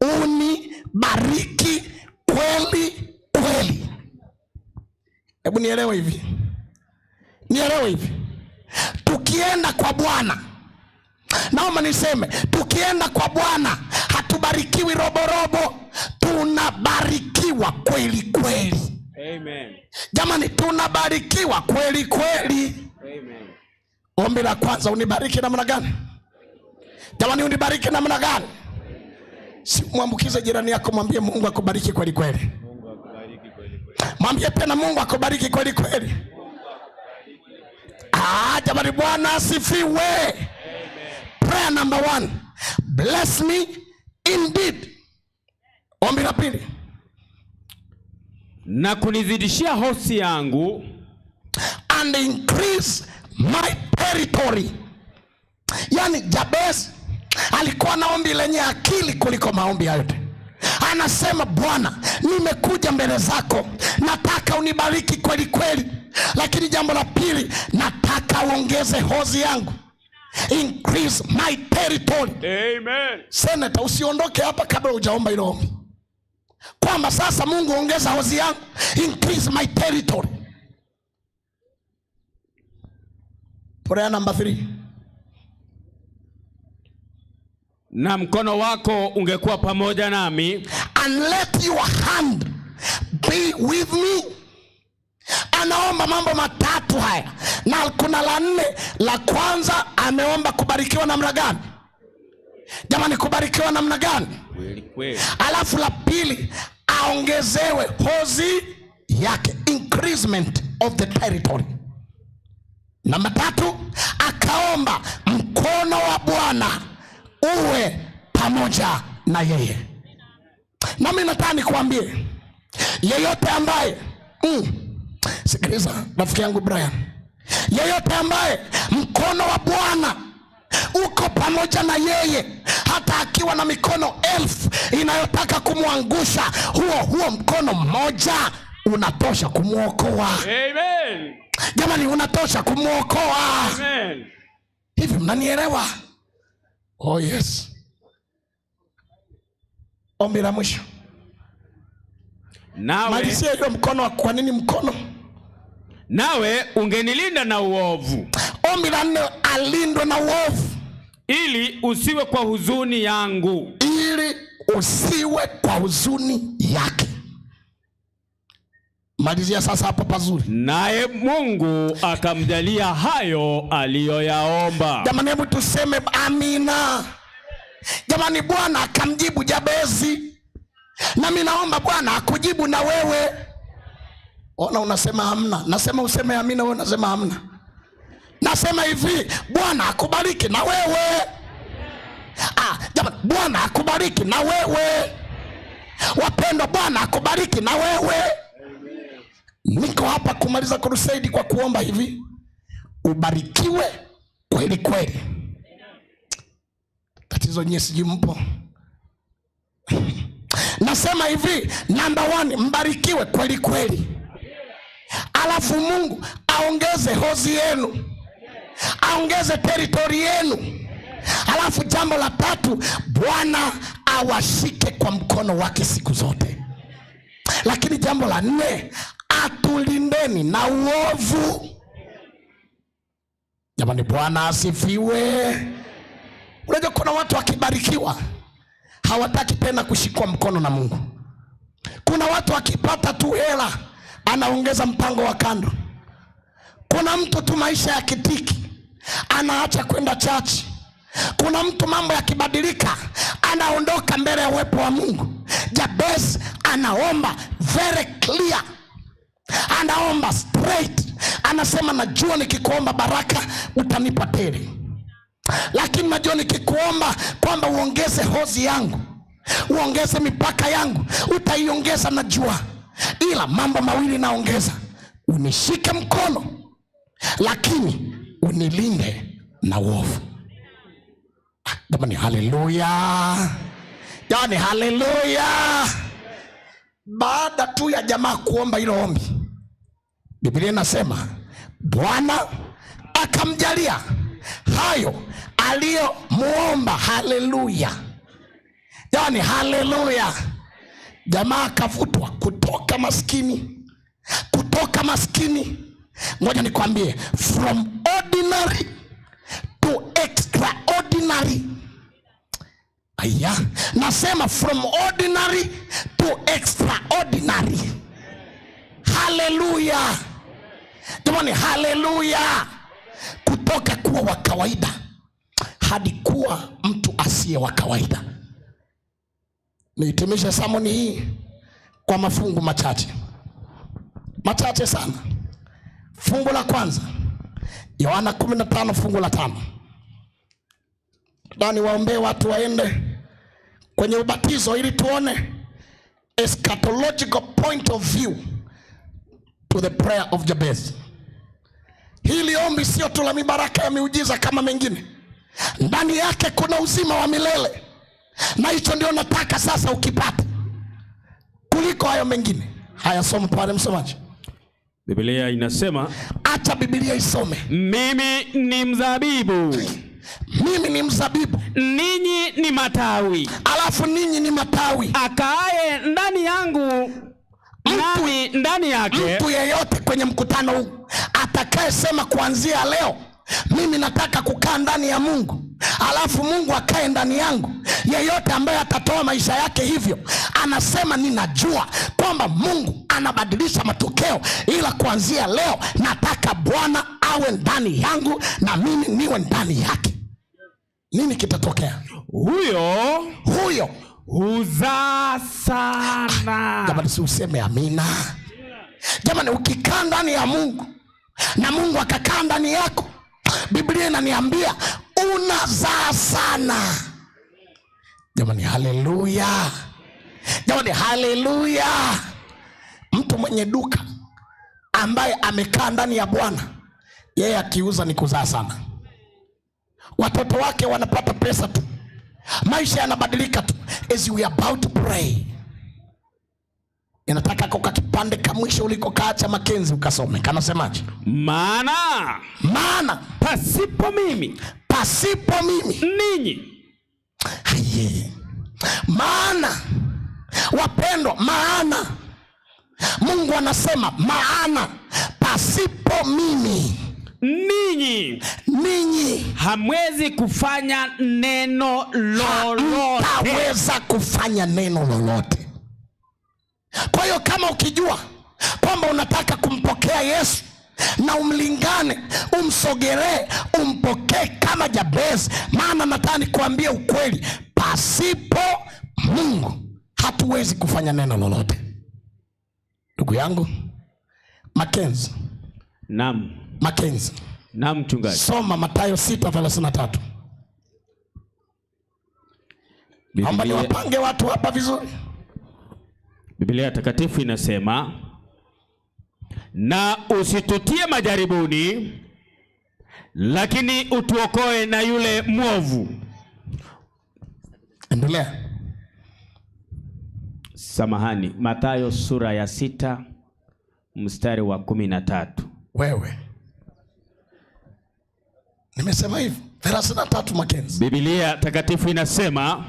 Unibariki kweli kweli. Hebu nielewe hivi, nielewe hivi, tukienda kwa Bwana, naomba niseme, tukienda kwa Bwana hatubarikiwi roborobo, tunabarikiwa kweli kweli. Amen. Jamani, tunabarikiwa kweli kweli. Amen. Ombi la kwanza, unibariki namna gani? Jamani, unibariki namna gani? Si mwambukize jirani yako, mwambie Mungu akubariki kweli kweli. Mungu akubariki kweli kweli. Mwambie tena Mungu akubariki kweli kweli. Ah, jamani, Bwana asifiwe. Prayer number 1, bless me indeed. Ombi la pili, na kunizidishia hosi yangu, and increase my territory. Yani Jabez alikuwa na ombi lenye akili kuliko maombi hayo yote. Anasema, Bwana, nimekuja mbele zako, nataka unibariki kweli kweli, lakini jambo la pili, nataka uongeze hozi yangu, increase my territory. Amen. Senator, usiondoke hapa kabla hujaomba hilo ombi, kwamba sasa Mungu ongeza hozi yangu, increase my territory. Prayer number 3. Na mkono wako ungekuwa pamoja nami, and let your hand be with me. Anaomba mambo matatu haya, na kuna la nne. La kwanza ameomba kubarikiwa namna gani? Jamani, kubarikiwa namna gani? Kweli kweli. Alafu la pili aongezewe hozi yake, increasement of the territory. Namba 3 akaomba mkono wa Bwana uwe pamoja na yeye. Na mimi nataka nikuambie, yeyote ambaye, sikiliza rafiki yangu Brian, yeyote ambaye mkono wa Bwana uko pamoja na yeye, hata akiwa na mikono 1000 inayotaka kumwangusha, huo huo mkono mmoja unatosha kumwokoa. Amen. Jamani, unatosha kumwokoa. Amen. Hivi mnanielewa? Oh yes. Ombi la mwisho. Nawe, malizia hiyo mkono wa, kwa nini mkono? Nawe ungenilinda na uovu. Ombi la nne, alindwe na uovu. Ili usiwe kwa huzuni yangu. Ili usiwe kwa huzuni yake. Malizia sasa hapo pazuri. Naye Mungu akamjalia hayo aliyoyaomba. Jamani, hebu tuseme amina. Jamani, Bwana akamjibu Jabezi. Na mimi naomba Bwana akujibu na wewe. Ona unasema hamna. Nasema useme amina, wewe unasema hamna. Nasema hivi, Bwana akubariki na wewe. Jamani, Bwana akubariki na wewe. Wapendwa, Bwana akubariki na wewe. Niko hapa kumaliza crusade kwa kuomba hivi, ubarikiwe kweli kweli. Tatizo nyie sijui mpo. Nasema hivi, number 1, mbarikiwe kweli kweli. Alafu Mungu aongeze hozi yenu, aongeze territory yenu. Alafu jambo la 3, Bwana awashike kwa mkono wake siku zote. Lakini jambo la 4, atulindeni na uovu. Jamani, Bwana asifiwe. Unajua kuna watu wakibarikiwa hawataki tena kushikwa mkono na Mungu. Kuna watu wakipata tu hela anaongeza mpango wa kando. Kuna mtu tu maisha ya kitiki anaacha kwenda church. Kuna mtu mambo yakibadilika anaondoka mbele ya uwepo wa Mungu. Jabez anaomba very clear, anaomba straight, anasema najua nikikuomba baraka utanipa tele, lakini najua nikikuomba kwamba uongeze hozi yangu, uongeze mipaka yangu, utaiongeza najua, ila mambo mawili naongeza, unishike mkono lakini unilinde na uovu. Jamani, haleluya. Jamani, haleluya. Baada tu ya jamaa kuomba hilo ombi, Biblia inasema Bwana akamjalia hayo aliyomuomba. Haleluya. Jamani, haleluya! Jamaa akavutwa kutoka maskini, kutoka maskini. Ngoja nikwambie, from ordinary to extraordinary. Aya, nasema from ordinary to extraordinary. Haleluya jamani, haleluya! Kutoka kuwa wa kawaida hadi kuwa mtu asiye wa kawaida. Nihitimishe sermon hii kwa mafungu machache machache sana. Fungu la kwanza, Yohana 15 fungu la 5. Dani, waombee watu waende kwenye ubatizo ili tuone eschatological point of view to the prayer of Jabez. Hili ombi sio tu la mibaraka ya miujiza kama mengine, ndani yake kuna uzima wa milele, na hicho ndio nataka sasa ukipate kuliko hayo mengine. Haya, soma pale, msomaji. Biblia inasema, Acha Biblia isome. Mimi ni mzabibu, Mimi ni mzabibu, ninyi ni matawi. Alafu ninyi ni matawi. Akaaye ndani yangu nami ndani yake, Mtu yeyote kwenye mkutano huu atakayesema kuanzia leo mimi nataka kukaa ndani ya Mungu, alafu Mungu akae ndani yangu, yeyote ambaye atatoa maisha yake hivyo, anasema ninajua kwamba Mungu anabadilisha matokeo, ila kuanzia leo nataka Bwana awe ndani yangu na mimi niwe ndani yake. Nini kitatokea? Huyo Huyo huzaa sana. Jamani, si useme amina? Jamani, ukikaa ndani ya Mungu na Mungu akakaa ndani yako, Biblia inaniambia unazaa sana. Jamani, haleluya! Jamani, haleluya! Mtu mwenye duka ambaye amekaa ndani ya Bwana, yeye akiuza ni kuzaa sana. Watoto wake wanapata pesa tu, maisha yanabadilika tu. As we are about to pray, inataka koka kipande kamwisho ulikokaa cha Makenzi ukasome, kanasemaje? Maana Maana pasipo mimi pasipo mimi ninyi Aye. Maana wapendwa, maana Mungu anasema maana pasipo mimi ninyi ninyi hamwezi kufanya neno lolote. Hamtaweza kufanya neno lolote. Kwa hiyo kama ukijua kwamba unataka kumpokea Yesu na umlingane, umsogelee, umpokee kama Jabez, maana nataka nikuambie ukweli, pasipo Mungu hatuwezi kufanya neno lolote. Ndugu yangu Makenzi, Naam, Makenzi, naam mchungaji. Soma Mathayo 6:33. Naomba niwapange watu hapa vizuri. Biblia takatifu inasema, na usitutie majaribuni, lakini utuokoe na yule mwovu. Endelea. Samahani, Mathayo sura ya 6 mstari wa 13. Wewe. Nimesema hivyo 33, Makenzi. Biblia takatifu inasema,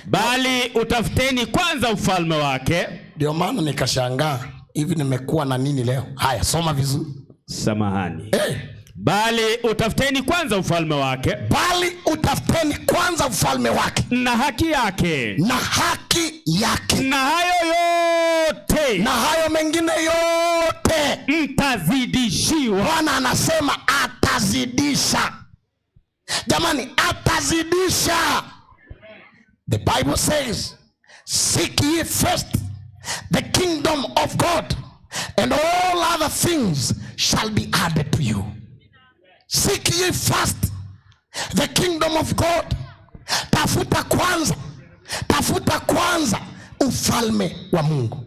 bali utafuteni kwanza ufalme wake. Ndio maana nikashangaa hivi nimekuwa na nini leo? Haya, soma vizuri. Samahani. Bali utafuteni kwanza ufalme wake. Bali utafuteni kwanza ufalme wake na haki yake. Na haki yake. Na hayo yote. Na hayo mengine yote mtazidishiwa. Bwana anasema atazidisha. Jamani, atazidisha. The Bible says, seek ye first the kingdom of God, and all other things shall be added to you. Seek ye first the kingdom of God. Tafuta kwanza, tafuta kwanza ufalme wa Mungu,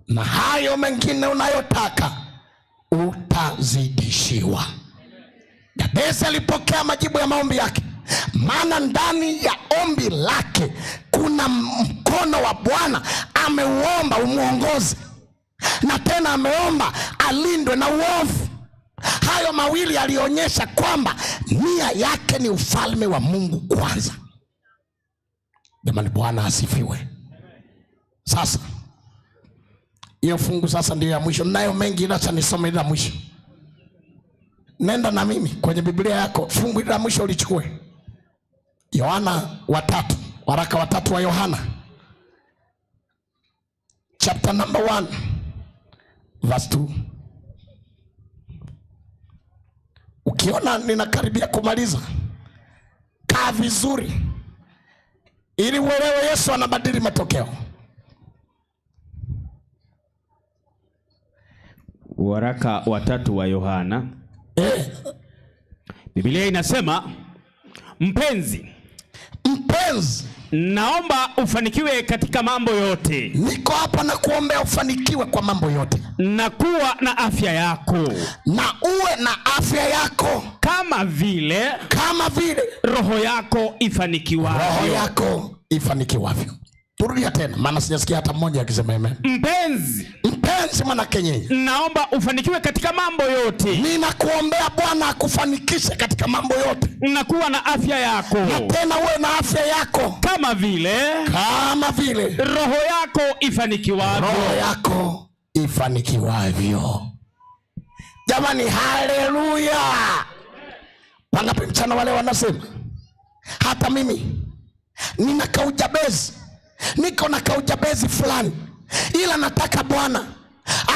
na hayo mengine unayotaka utazidishiwa. Jabezi alipokea majibu ya maombi yake, maana ndani ya ombi lake kuna mkono wa Bwana. Ameuomba umuongoze, na tena ameomba alindwe na uovu. Hayo mawili yalionyesha kwamba nia yake ni ufalme wa Mungu kwanza. Jamani, Bwana asifiwe. Sasa hiyo fungu sasa ndio ya mwisho. Nayo mengi, ila acha nisome ile la mwisho. Nenda na mimi kwenye Biblia yako, fungu ile la mwisho ulichukue. Yohana 3, waraka 3 wa Yohana, chapter number 1 verse 2. Ukiona ninakaribia kumaliza, kaa vizuri ili uelewe Yesu anabadili matokeo. Waraka wa 3 wa Yohana. Biblia inasema, mpenzi, Mpenzi, naomba ufanikiwe katika mambo yote. Niko hapa na kuombea ufanikiwe kwa mambo yote. Na kuwa na afya yako. Na uwe na afya yako. Kama vile, kama vile roho yako ifanikiwavyo. Roho yako ifanikiwavyo. Turudia tena, maana sijasikia hata mmoja akisema amen. Mpenzi, Mpenzi mwana Kenyenya, naomba ufanikiwe katika mambo yote. Ninakuombea Bwana akufanikishe katika mambo yote. Na kuwa na afya yako. Na tena uwe na afya yako. Kama vile, kama vile roho yako ifanikiwavyo. Roho yako ifanikiwavyo. Jamani, haleluya. Wangapi mchana wale wanasema hata mimi nina kaujabezi, niko na kaujabezi fulani, ila nataka Bwana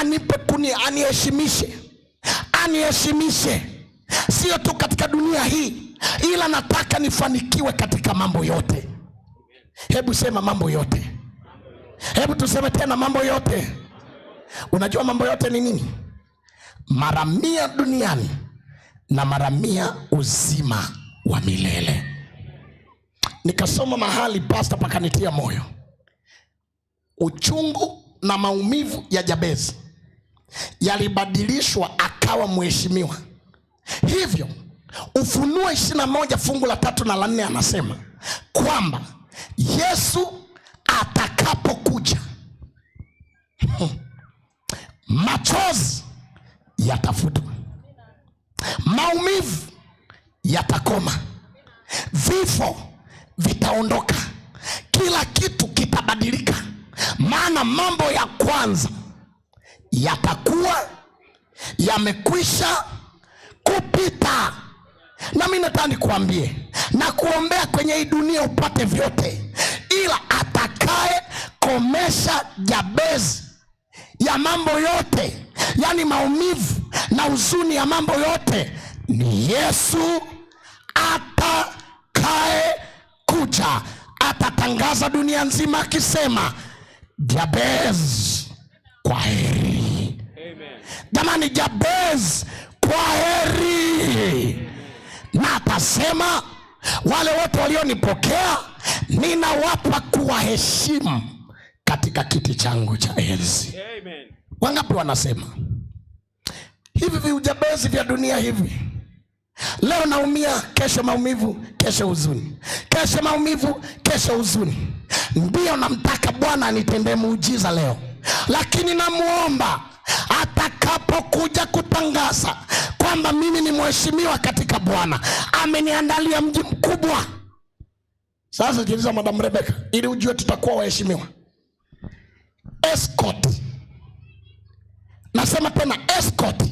anipe kuni, aniheshimishe, aniheshimishe sio tu katika dunia hii, ila nataka nifanikiwe katika mambo yote. Hebu sema mambo yote. Hebu tuseme tena mambo yote. Unajua mambo yote ni nini? Mara 100 duniani na mara 100 uzima wa milele. Nikasoma mahali pastor pakanitia moyo. Uchungu na maumivu ya Jabezi yalibadilishwa akawa mheshimiwa. Hivyo Ufunuo 21 fungu la 3 na la 4 anasema kwamba Yesu atakapokuja machozi yatafutwa, maumivu yatakoma, vifo vitaondoka, kila kitu kitabadilika, maana mambo ya kwanza yatakuwa yamekwisha kupita. Na mimi nataka nikuambie na kuombea kwenye hii dunia upate vyote, ila atakaye komesha Jabezi ya mambo yote, yani maumivu na huzuni ya mambo yote, ni Yesu atakaye kuja. Atatangaza dunia nzima akisema, Jabez kwa heri. Amen. Jamani, Jabez kwa heri. Na atasema wale wote walionipokea ninawapa kuwaheshimu katika kiti changu cha enzi. Amen. Wangapi wanasema hivi viujabezi vya dunia hivi, leo naumia, kesho maumivu, kesho huzuni, kesho maumivu, kesho huzuni. Ndio namtaka Bwana anitendee muujiza leo, lakini namuomba atakapokuja kutangaza kwamba mimi ni mheshimiwa katika Bwana, ameniandalia mji mkubwa. Sasa sikiliza Madam Rebecca, ili ujue tutakuwa waheshimiwa. Escort, nasema tena escort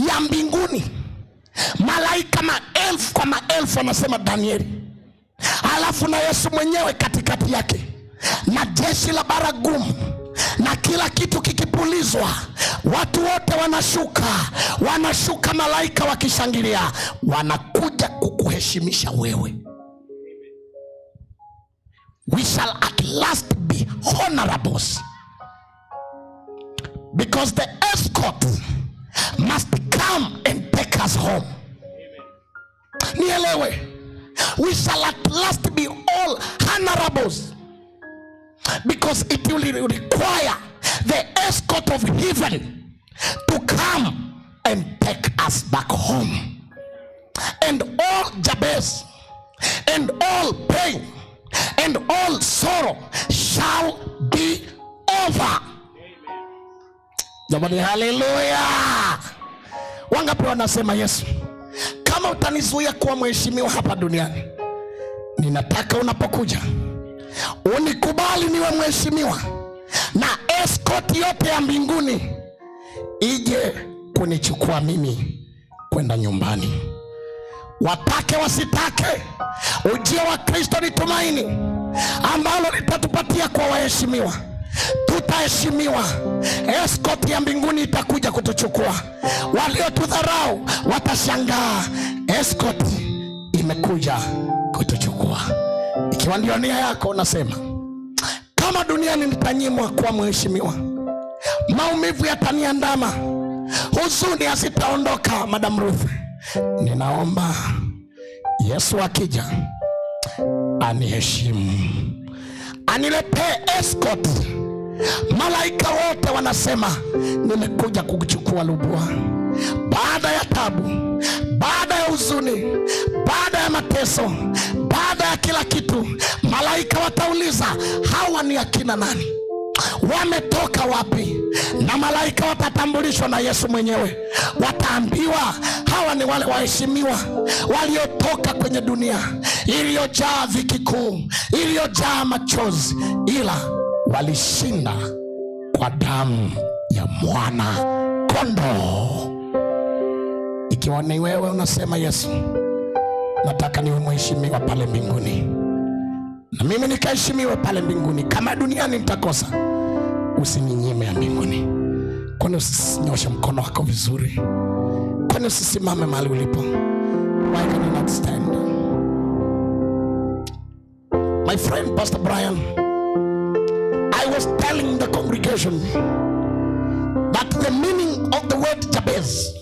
ya mbinguni, malaika maelfu kwa maelfu, anasema Danieli, alafu na Yesu mwenyewe katikati yake, na jeshi la baragumu, na kila kitu kikipulizwa, watu wote wanashuka, wanashuka malaika wakishangilia, wanakuja kukuheshimisha wewe. We shall at last be honorables, because the escort must come and take us home. Nielewe, we shall at last be all honorables, because it will require the escort of heaven to come and take us back home. And all Jabez and all pain and all sorrow shall be over. Jamani, haleluya. Wangapi wanasema Yesu, kama utanizuia kuwa mheshimiwa hapa duniani, Ninataka unapokuja unikubali niwe mheshimiwa na escort yote ya mbinguni ije kunichukua mimi kwenda nyumbani. Watake wasitake, ujio wa Kristo ni tumaini ambalo litatupatia kwa waheshimiwa. Tutaheshimiwa, escort ya mbinguni itakuja kutuchukua. Waliotudharau watashangaa, escort imekuja kutuchukua. Ikiwa ndio nia yako, unasema kama duniani nitanyimwa kuwa mheshimiwa, maumivu yataniandama, huzuni hazitaondoka. Madam Ruth, ninaomba Yesu akija aniheshimu, aniletee escort. Malaika wote wanasema nimekuja kukuchukua Lubwa. Baada ya tabu, baada ya huzuni, baada ya mateso, baada ya kila kitu, malaika watauliza hawa ni akina nani? Wametoka wapi? Na malaika watatambulishwa na Yesu mwenyewe. Wataambiwa hawa ni wale waheshimiwa waliotoka kwenye dunia iliyojaa dhiki kuu, iliyojaa machozi, ila walishinda kwa damu ya mwana kondoo. Ikiwa ni wewe unasema, Yesu, nataka niwe mheshimiwa pale mbinguni, na mimi nikaheshimiwe pale mbinguni. Kama duniani nitakosa, usininyime ya mbinguni. Kwani usinyoshe mkono wako vizuri? Kwani usisimame mahali ulipo? Why can you not stand? My friend Pastor Brian, I was telling the congregation that the meaning of the word Jabez,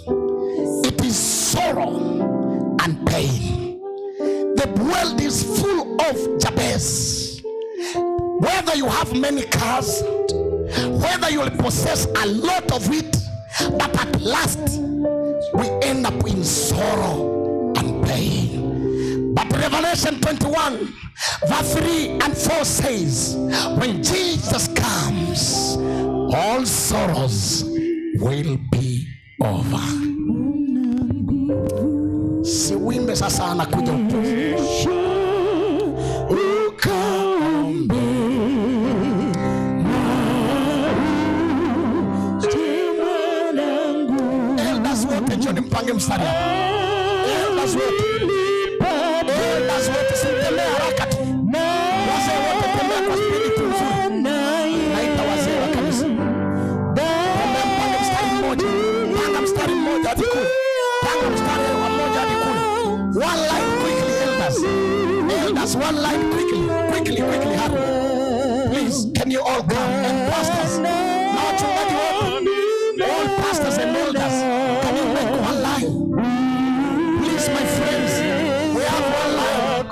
it is sorrow and pain. The world is full of Jabez. Whether you have many cars, whether you will possess a lot of it, but at last we end up in sorrow and pain. But Revelation 21, verse 3 and 4 says, when Jesus comes, all sorrows will be over. Si uimbe sasa, anakuja upesi. Ukaombe na uje mwanangu, Elders wote njoni mpange mstari hapa. Elders wote, elders wote, simtembee haraka tu. Wazee wote tembea kwa spidi tu nzuri. Naita wazee wa kanisa. Tembea mpange mstari mmoja. Panga mstari mmoja hadi kule. Panga mstari mmoja hadi kule. One line quickly, elders. Elders, one line quickly. Quickly, quickly, hurry. Please, can you all come? And pastors. Na wachungaji wote. All pastors and elders. Can you make one line? Please, my friends. We have one line.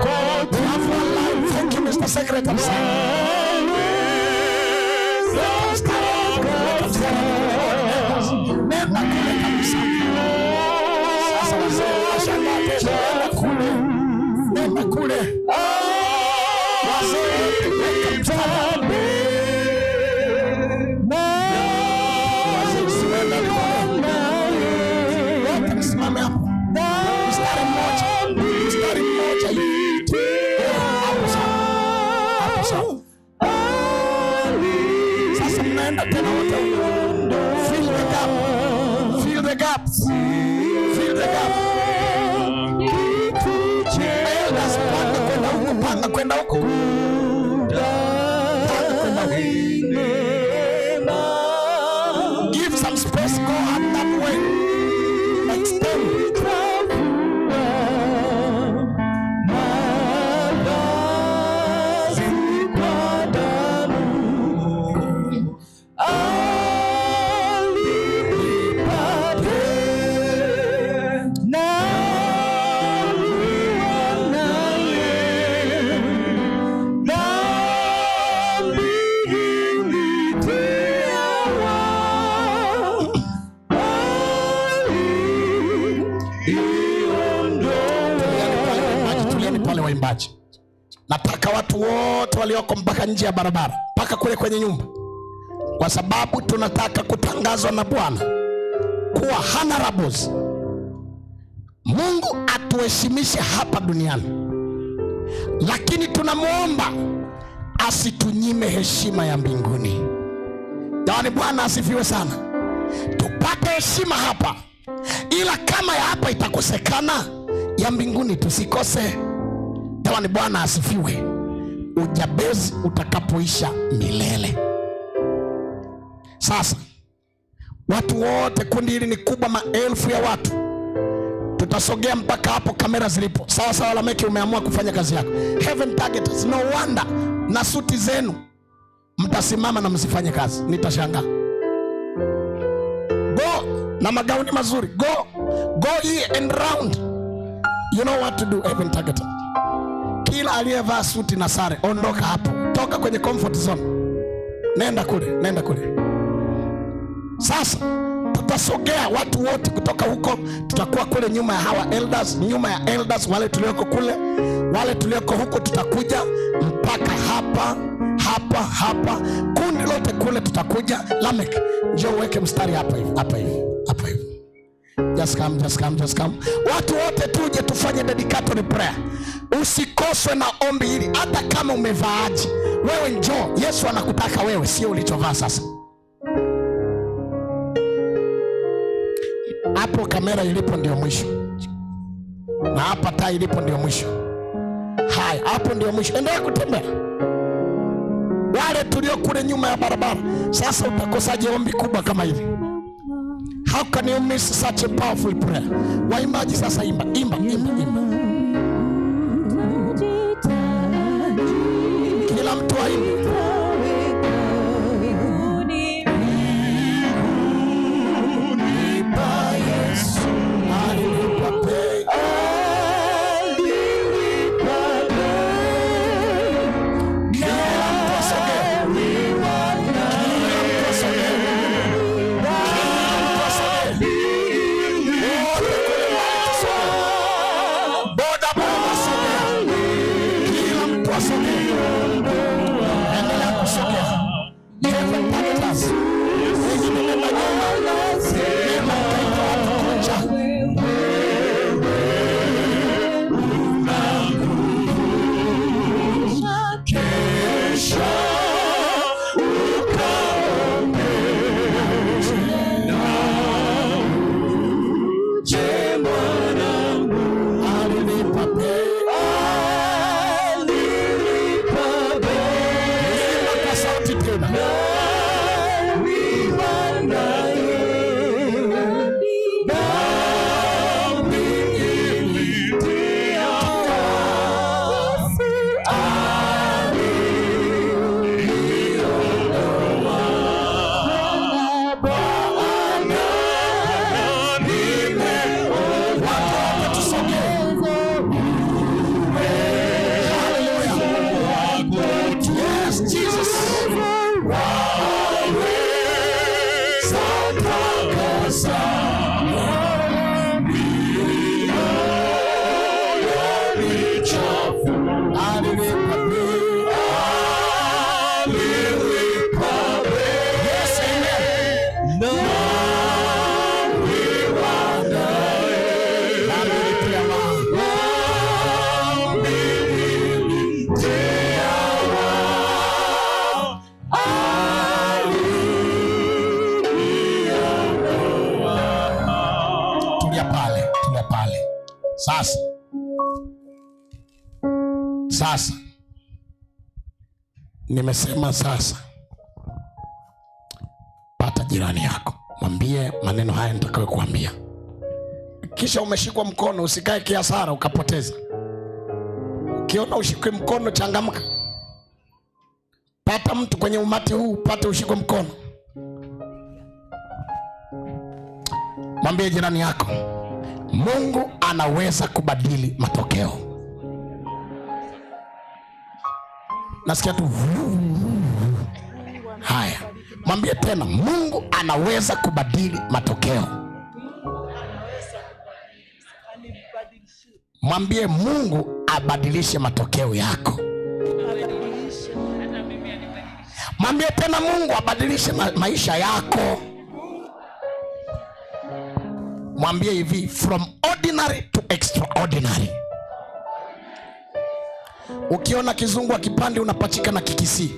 We have one line. Thank you, Mr. Secretary, sir. Weka mstari hapo, weka mstari hapo. Nenda kule kabisa. Sasa wazee wanashangaa tena, nenda kule. Nenda kule. Wazee wote, weka mstari hapo. Wazee, siwende kule. Wote msimame hapo. Mstari mmoja. Mstari mmoja hivi. Eh, hapo sawa. Hapo sawa. Sasa mnaenda tena wote huko. Fill the gap. Fill the gaps. Fill the gap. Elders, panga kwenda huko, panga kwenda huko. Panga kwenda huko. Give some space, go up that way. Extend. Mavazi kwa damu alilipa na naye dhambi ilitiawa Tulieni pale waimbaji, tulieni pale waimbaji. Nataka watu wote walioko mpaka nje ya barabara, mpaka kule kwenye nyumba, kwa sababu tunataka kutangazwa na Bwana kuwa honorables. Mungu atuheshimishe hapa duniani. Lakini tunamwomba asitunyime heshima ya mbinguni. Jamani, Bwana asifiwe sana. Tupate heshima hapa, ila kama ya hapa itakosekana, ya mbinguni tusikose. Jamani, Bwana asifiwe. Ujabezi utakapoisha milele. Sasa watu wote, kundi hili ni kubwa, maelfu ya watu, tutasogea mpaka hapo kamera zilipo. Sawa sawa, Lameki, umeamua kufanya kazi yako. Heaven Targeters, no wonder na suti zenu mtasimama na msifanye kazi, nitashangaa. Go na magauni mazuri, go go here and round, you know what to do. Heaven Targeters, kila aliyevaa suti na sare, ondoka hapo, toka kwenye comfort zone, nenda kule, nenda kule. Sasa tutasogea watu wote kutoka huko, tutakuwa kule nyuma ya hawa elders, nyuma ya elders wale tulioko kule, wale tulioko huko, tutakuja mpaka hapa hapa hapa, kundi lote kule tutakuja. Lamek, njoo uweke mstari hapa hivi, hapa hivi, hapa hivi. Just come, just come, just come. Watu wote tuje tufanye dedicatory prayer. Usikoswe na ombi hili, hata kama umevaaje. Wewe njoo, Yesu anakutaka wewe, sio ulichovaa sasa. Hapo kamera ilipo ndio mwisho, na hapa taa ilipo ndio mwisho. Haya, hapo ndio mwisho. Endelea kutembea. Wale tulio kule nyuma ya barabara, sasa utakosaje ombi kubwa kama hivi? How can you miss such a powerful prayer? Waimbaji sasa, imba imba imba imba, kila mtu aimbe. Alilipa bei. Kila mtu asogee. Kila mtu asogee. Kila mtu asogee. Wote kule mbali tusogee. Boda boda sogea. Kila mtu asogee. Endelea kusogea. Heaven Targeters. Wengine nenda nyuma. Nenda ukaita watu kuja. Alilipa bei. Imba kwa sauti tena. Watu wote tusogee. Hallelujah. Yes, Jesus. Alilipa bei. Yes, amen. Dhambi ilitia wa. Tulia pale, tulia pale. Sasa sasa nimesema sasa, pata jirani yako, mwambie maneno haya nitakayokuambia. Kisha umeshikwa mkono, usikae kiasara ukapoteza. Ukiona ushikwe mkono, changamka. Pata mtu kwenye umati huu, pate ushikwe mkono. Mwambie jirani yako, Mungu anaweza kubadili matokeo. Nasikia tu vuu. Haya, mwambie tena, Mungu anaweza kubadili matokeo. Mwambie Mungu abadilishe matokeo yako. Mwambie tena Mungu abadilishe maisha yako. Mwambie hivi, from ordinary to extraordinary. Ukiona kizungu akipande unapachika na Kikisii.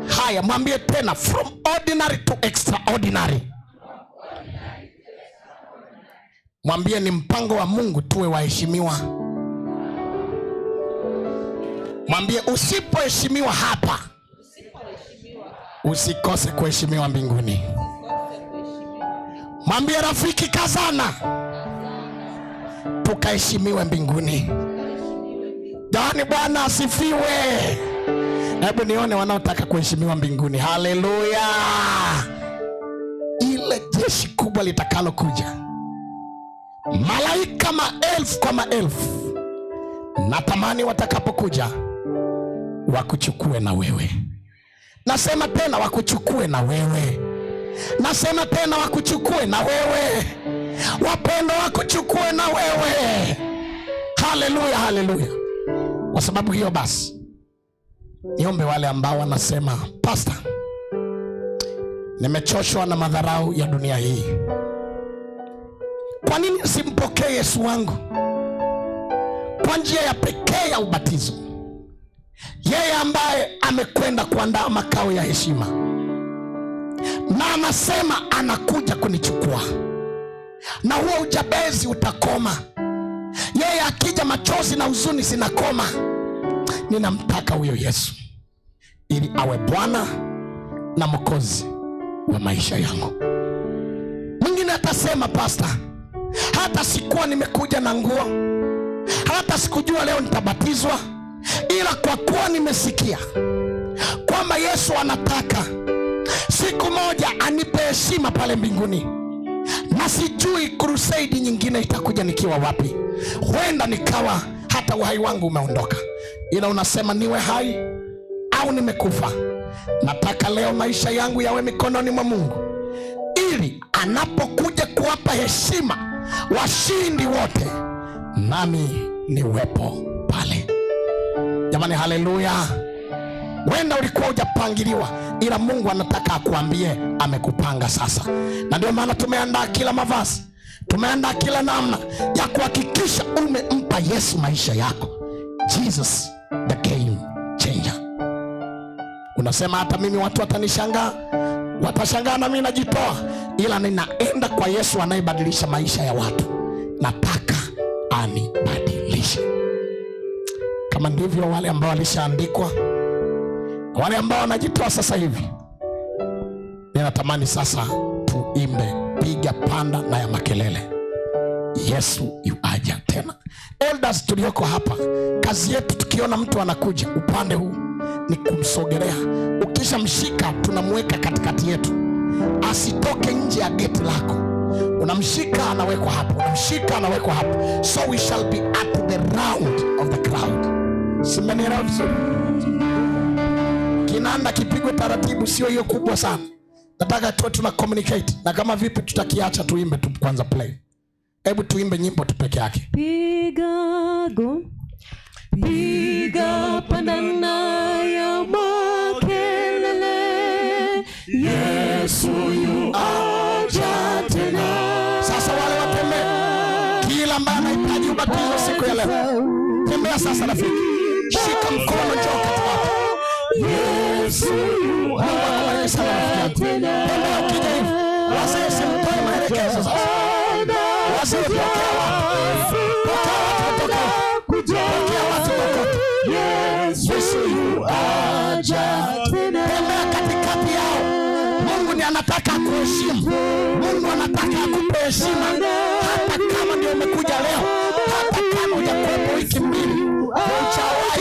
Haya, mwambie tena, from ordinary to extraordinary. Mwambie ni mpango wa Mungu tuwe waheshimiwa. Mwambie usipoheshimiwa hapa usikose kuheshimiwa mbinguni. Mwambie rafiki, kazana tukaheshimiwe mbinguni. Jamani, Bwana asifiwe. Hebu nione wanaotaka kuheshimiwa mbinguni. Haleluya! Ile jeshi kubwa litakalokuja, malaika maelfu kwa maelfu, natamani watakapokuja wakuchukue na wewe. Nasema tena wakuchukue na wewe. Nasema tena wakuchukue na wewe. Wapendwa, wakuchukue na wewe. Haleluya, haleluya. Kwa sababu hiyo basi, niombe wale ambao wanasema, Pastor, nimechoshwa na madharau ya dunia hii. Kwa nini simpokee Yesu wangu kwa njia ya pekee ya ubatizo? Yeye ambaye amekwenda kuandaa makao ya heshima na anasema anakuja kunichukua, na huo ujabezi utakoma. Yeye akija, machozi na huzuni zinakoma. Ninamtaka huyo Yesu ili awe Bwana na Mwokozi wa maisha yangu. Mwingine atasema, Pastor, hata sikuwa nimekuja na nguo, hata sikujua leo nitabatizwa, ila kwa kuwa nimesikia kwamba Yesu anataka siku moja anipe heshima pale mbinguni, na sijui crusade nyingine itakuja nikiwa wapi, huenda nikawa hata uhai wangu umeondoka, ila unasema niwe hai au nimekufa, nataka leo maisha yangu yawe mikononi mwa Mungu, ili anapokuja kuwapa heshima washindi wote, nami niwepo pale. Jamani, haleluya! Wenda ulikuwa hujapangiliwa, ila Mungu anataka akuambie amekupanga sasa, na ndio maana tumeandaa kila mavazi, tumeandaa kila namna ya kuhakikisha umempa Yesu maisha yako. Jesus the game changer. Unasema hata mimi watu watanishangaa, watashangaa na mimi najitoa, ila ninaenda kwa Yesu anayebadilisha maisha ya watu. Nataka anibadilishe. Kama ndivyo, wale ambao walishaandikwa, wale ambao wanajitoa sasa hivi, ninatamani sasa tuimbe piga panda na ya makelele, Yesu yuaja tena. Elders tulioko hapa, kazi yetu tukiona mtu anakuja upande huu ni kumsogelea. Ukishamshika tunamweka katikati yetu, asitoke nje ya geti lako. Unamshika anawekwa hapo, unamshika anawekwa hapo, so we shall be at the round of the crowd. Si mmenielewa vizuri? Kinanda kipigwe taratibu, sio hiyo kubwa sana. Nataka tuwe tuna communicate, na kama vipi tutakiacha tuimbe tu kwanza play. Hebu tuimbe nyimbo tu peke yake. Piga go, piga panda na ya makelele, Yesu yuaja tena. Sasa wale watembee, kila ambaye anahitaji ubatizo siku ya leo, tembea sasa rafiki, shika mkono, njoo katikati. Yesu Mungu akubariki sana rafiki yangu. Tembea ukija hivi, wazee simtoe maelekezo sasa. Wazee pokea watu, pokea watu kutoka, pokea watu kokote. Yesu yuaja tena. Tembea katikati yao. Mungu ni anataka akuheshimu. Mungu anataka akupe heshima, hata kama ndio umekuja leo, hata kama hujakuwepo wiki 2, hujawahi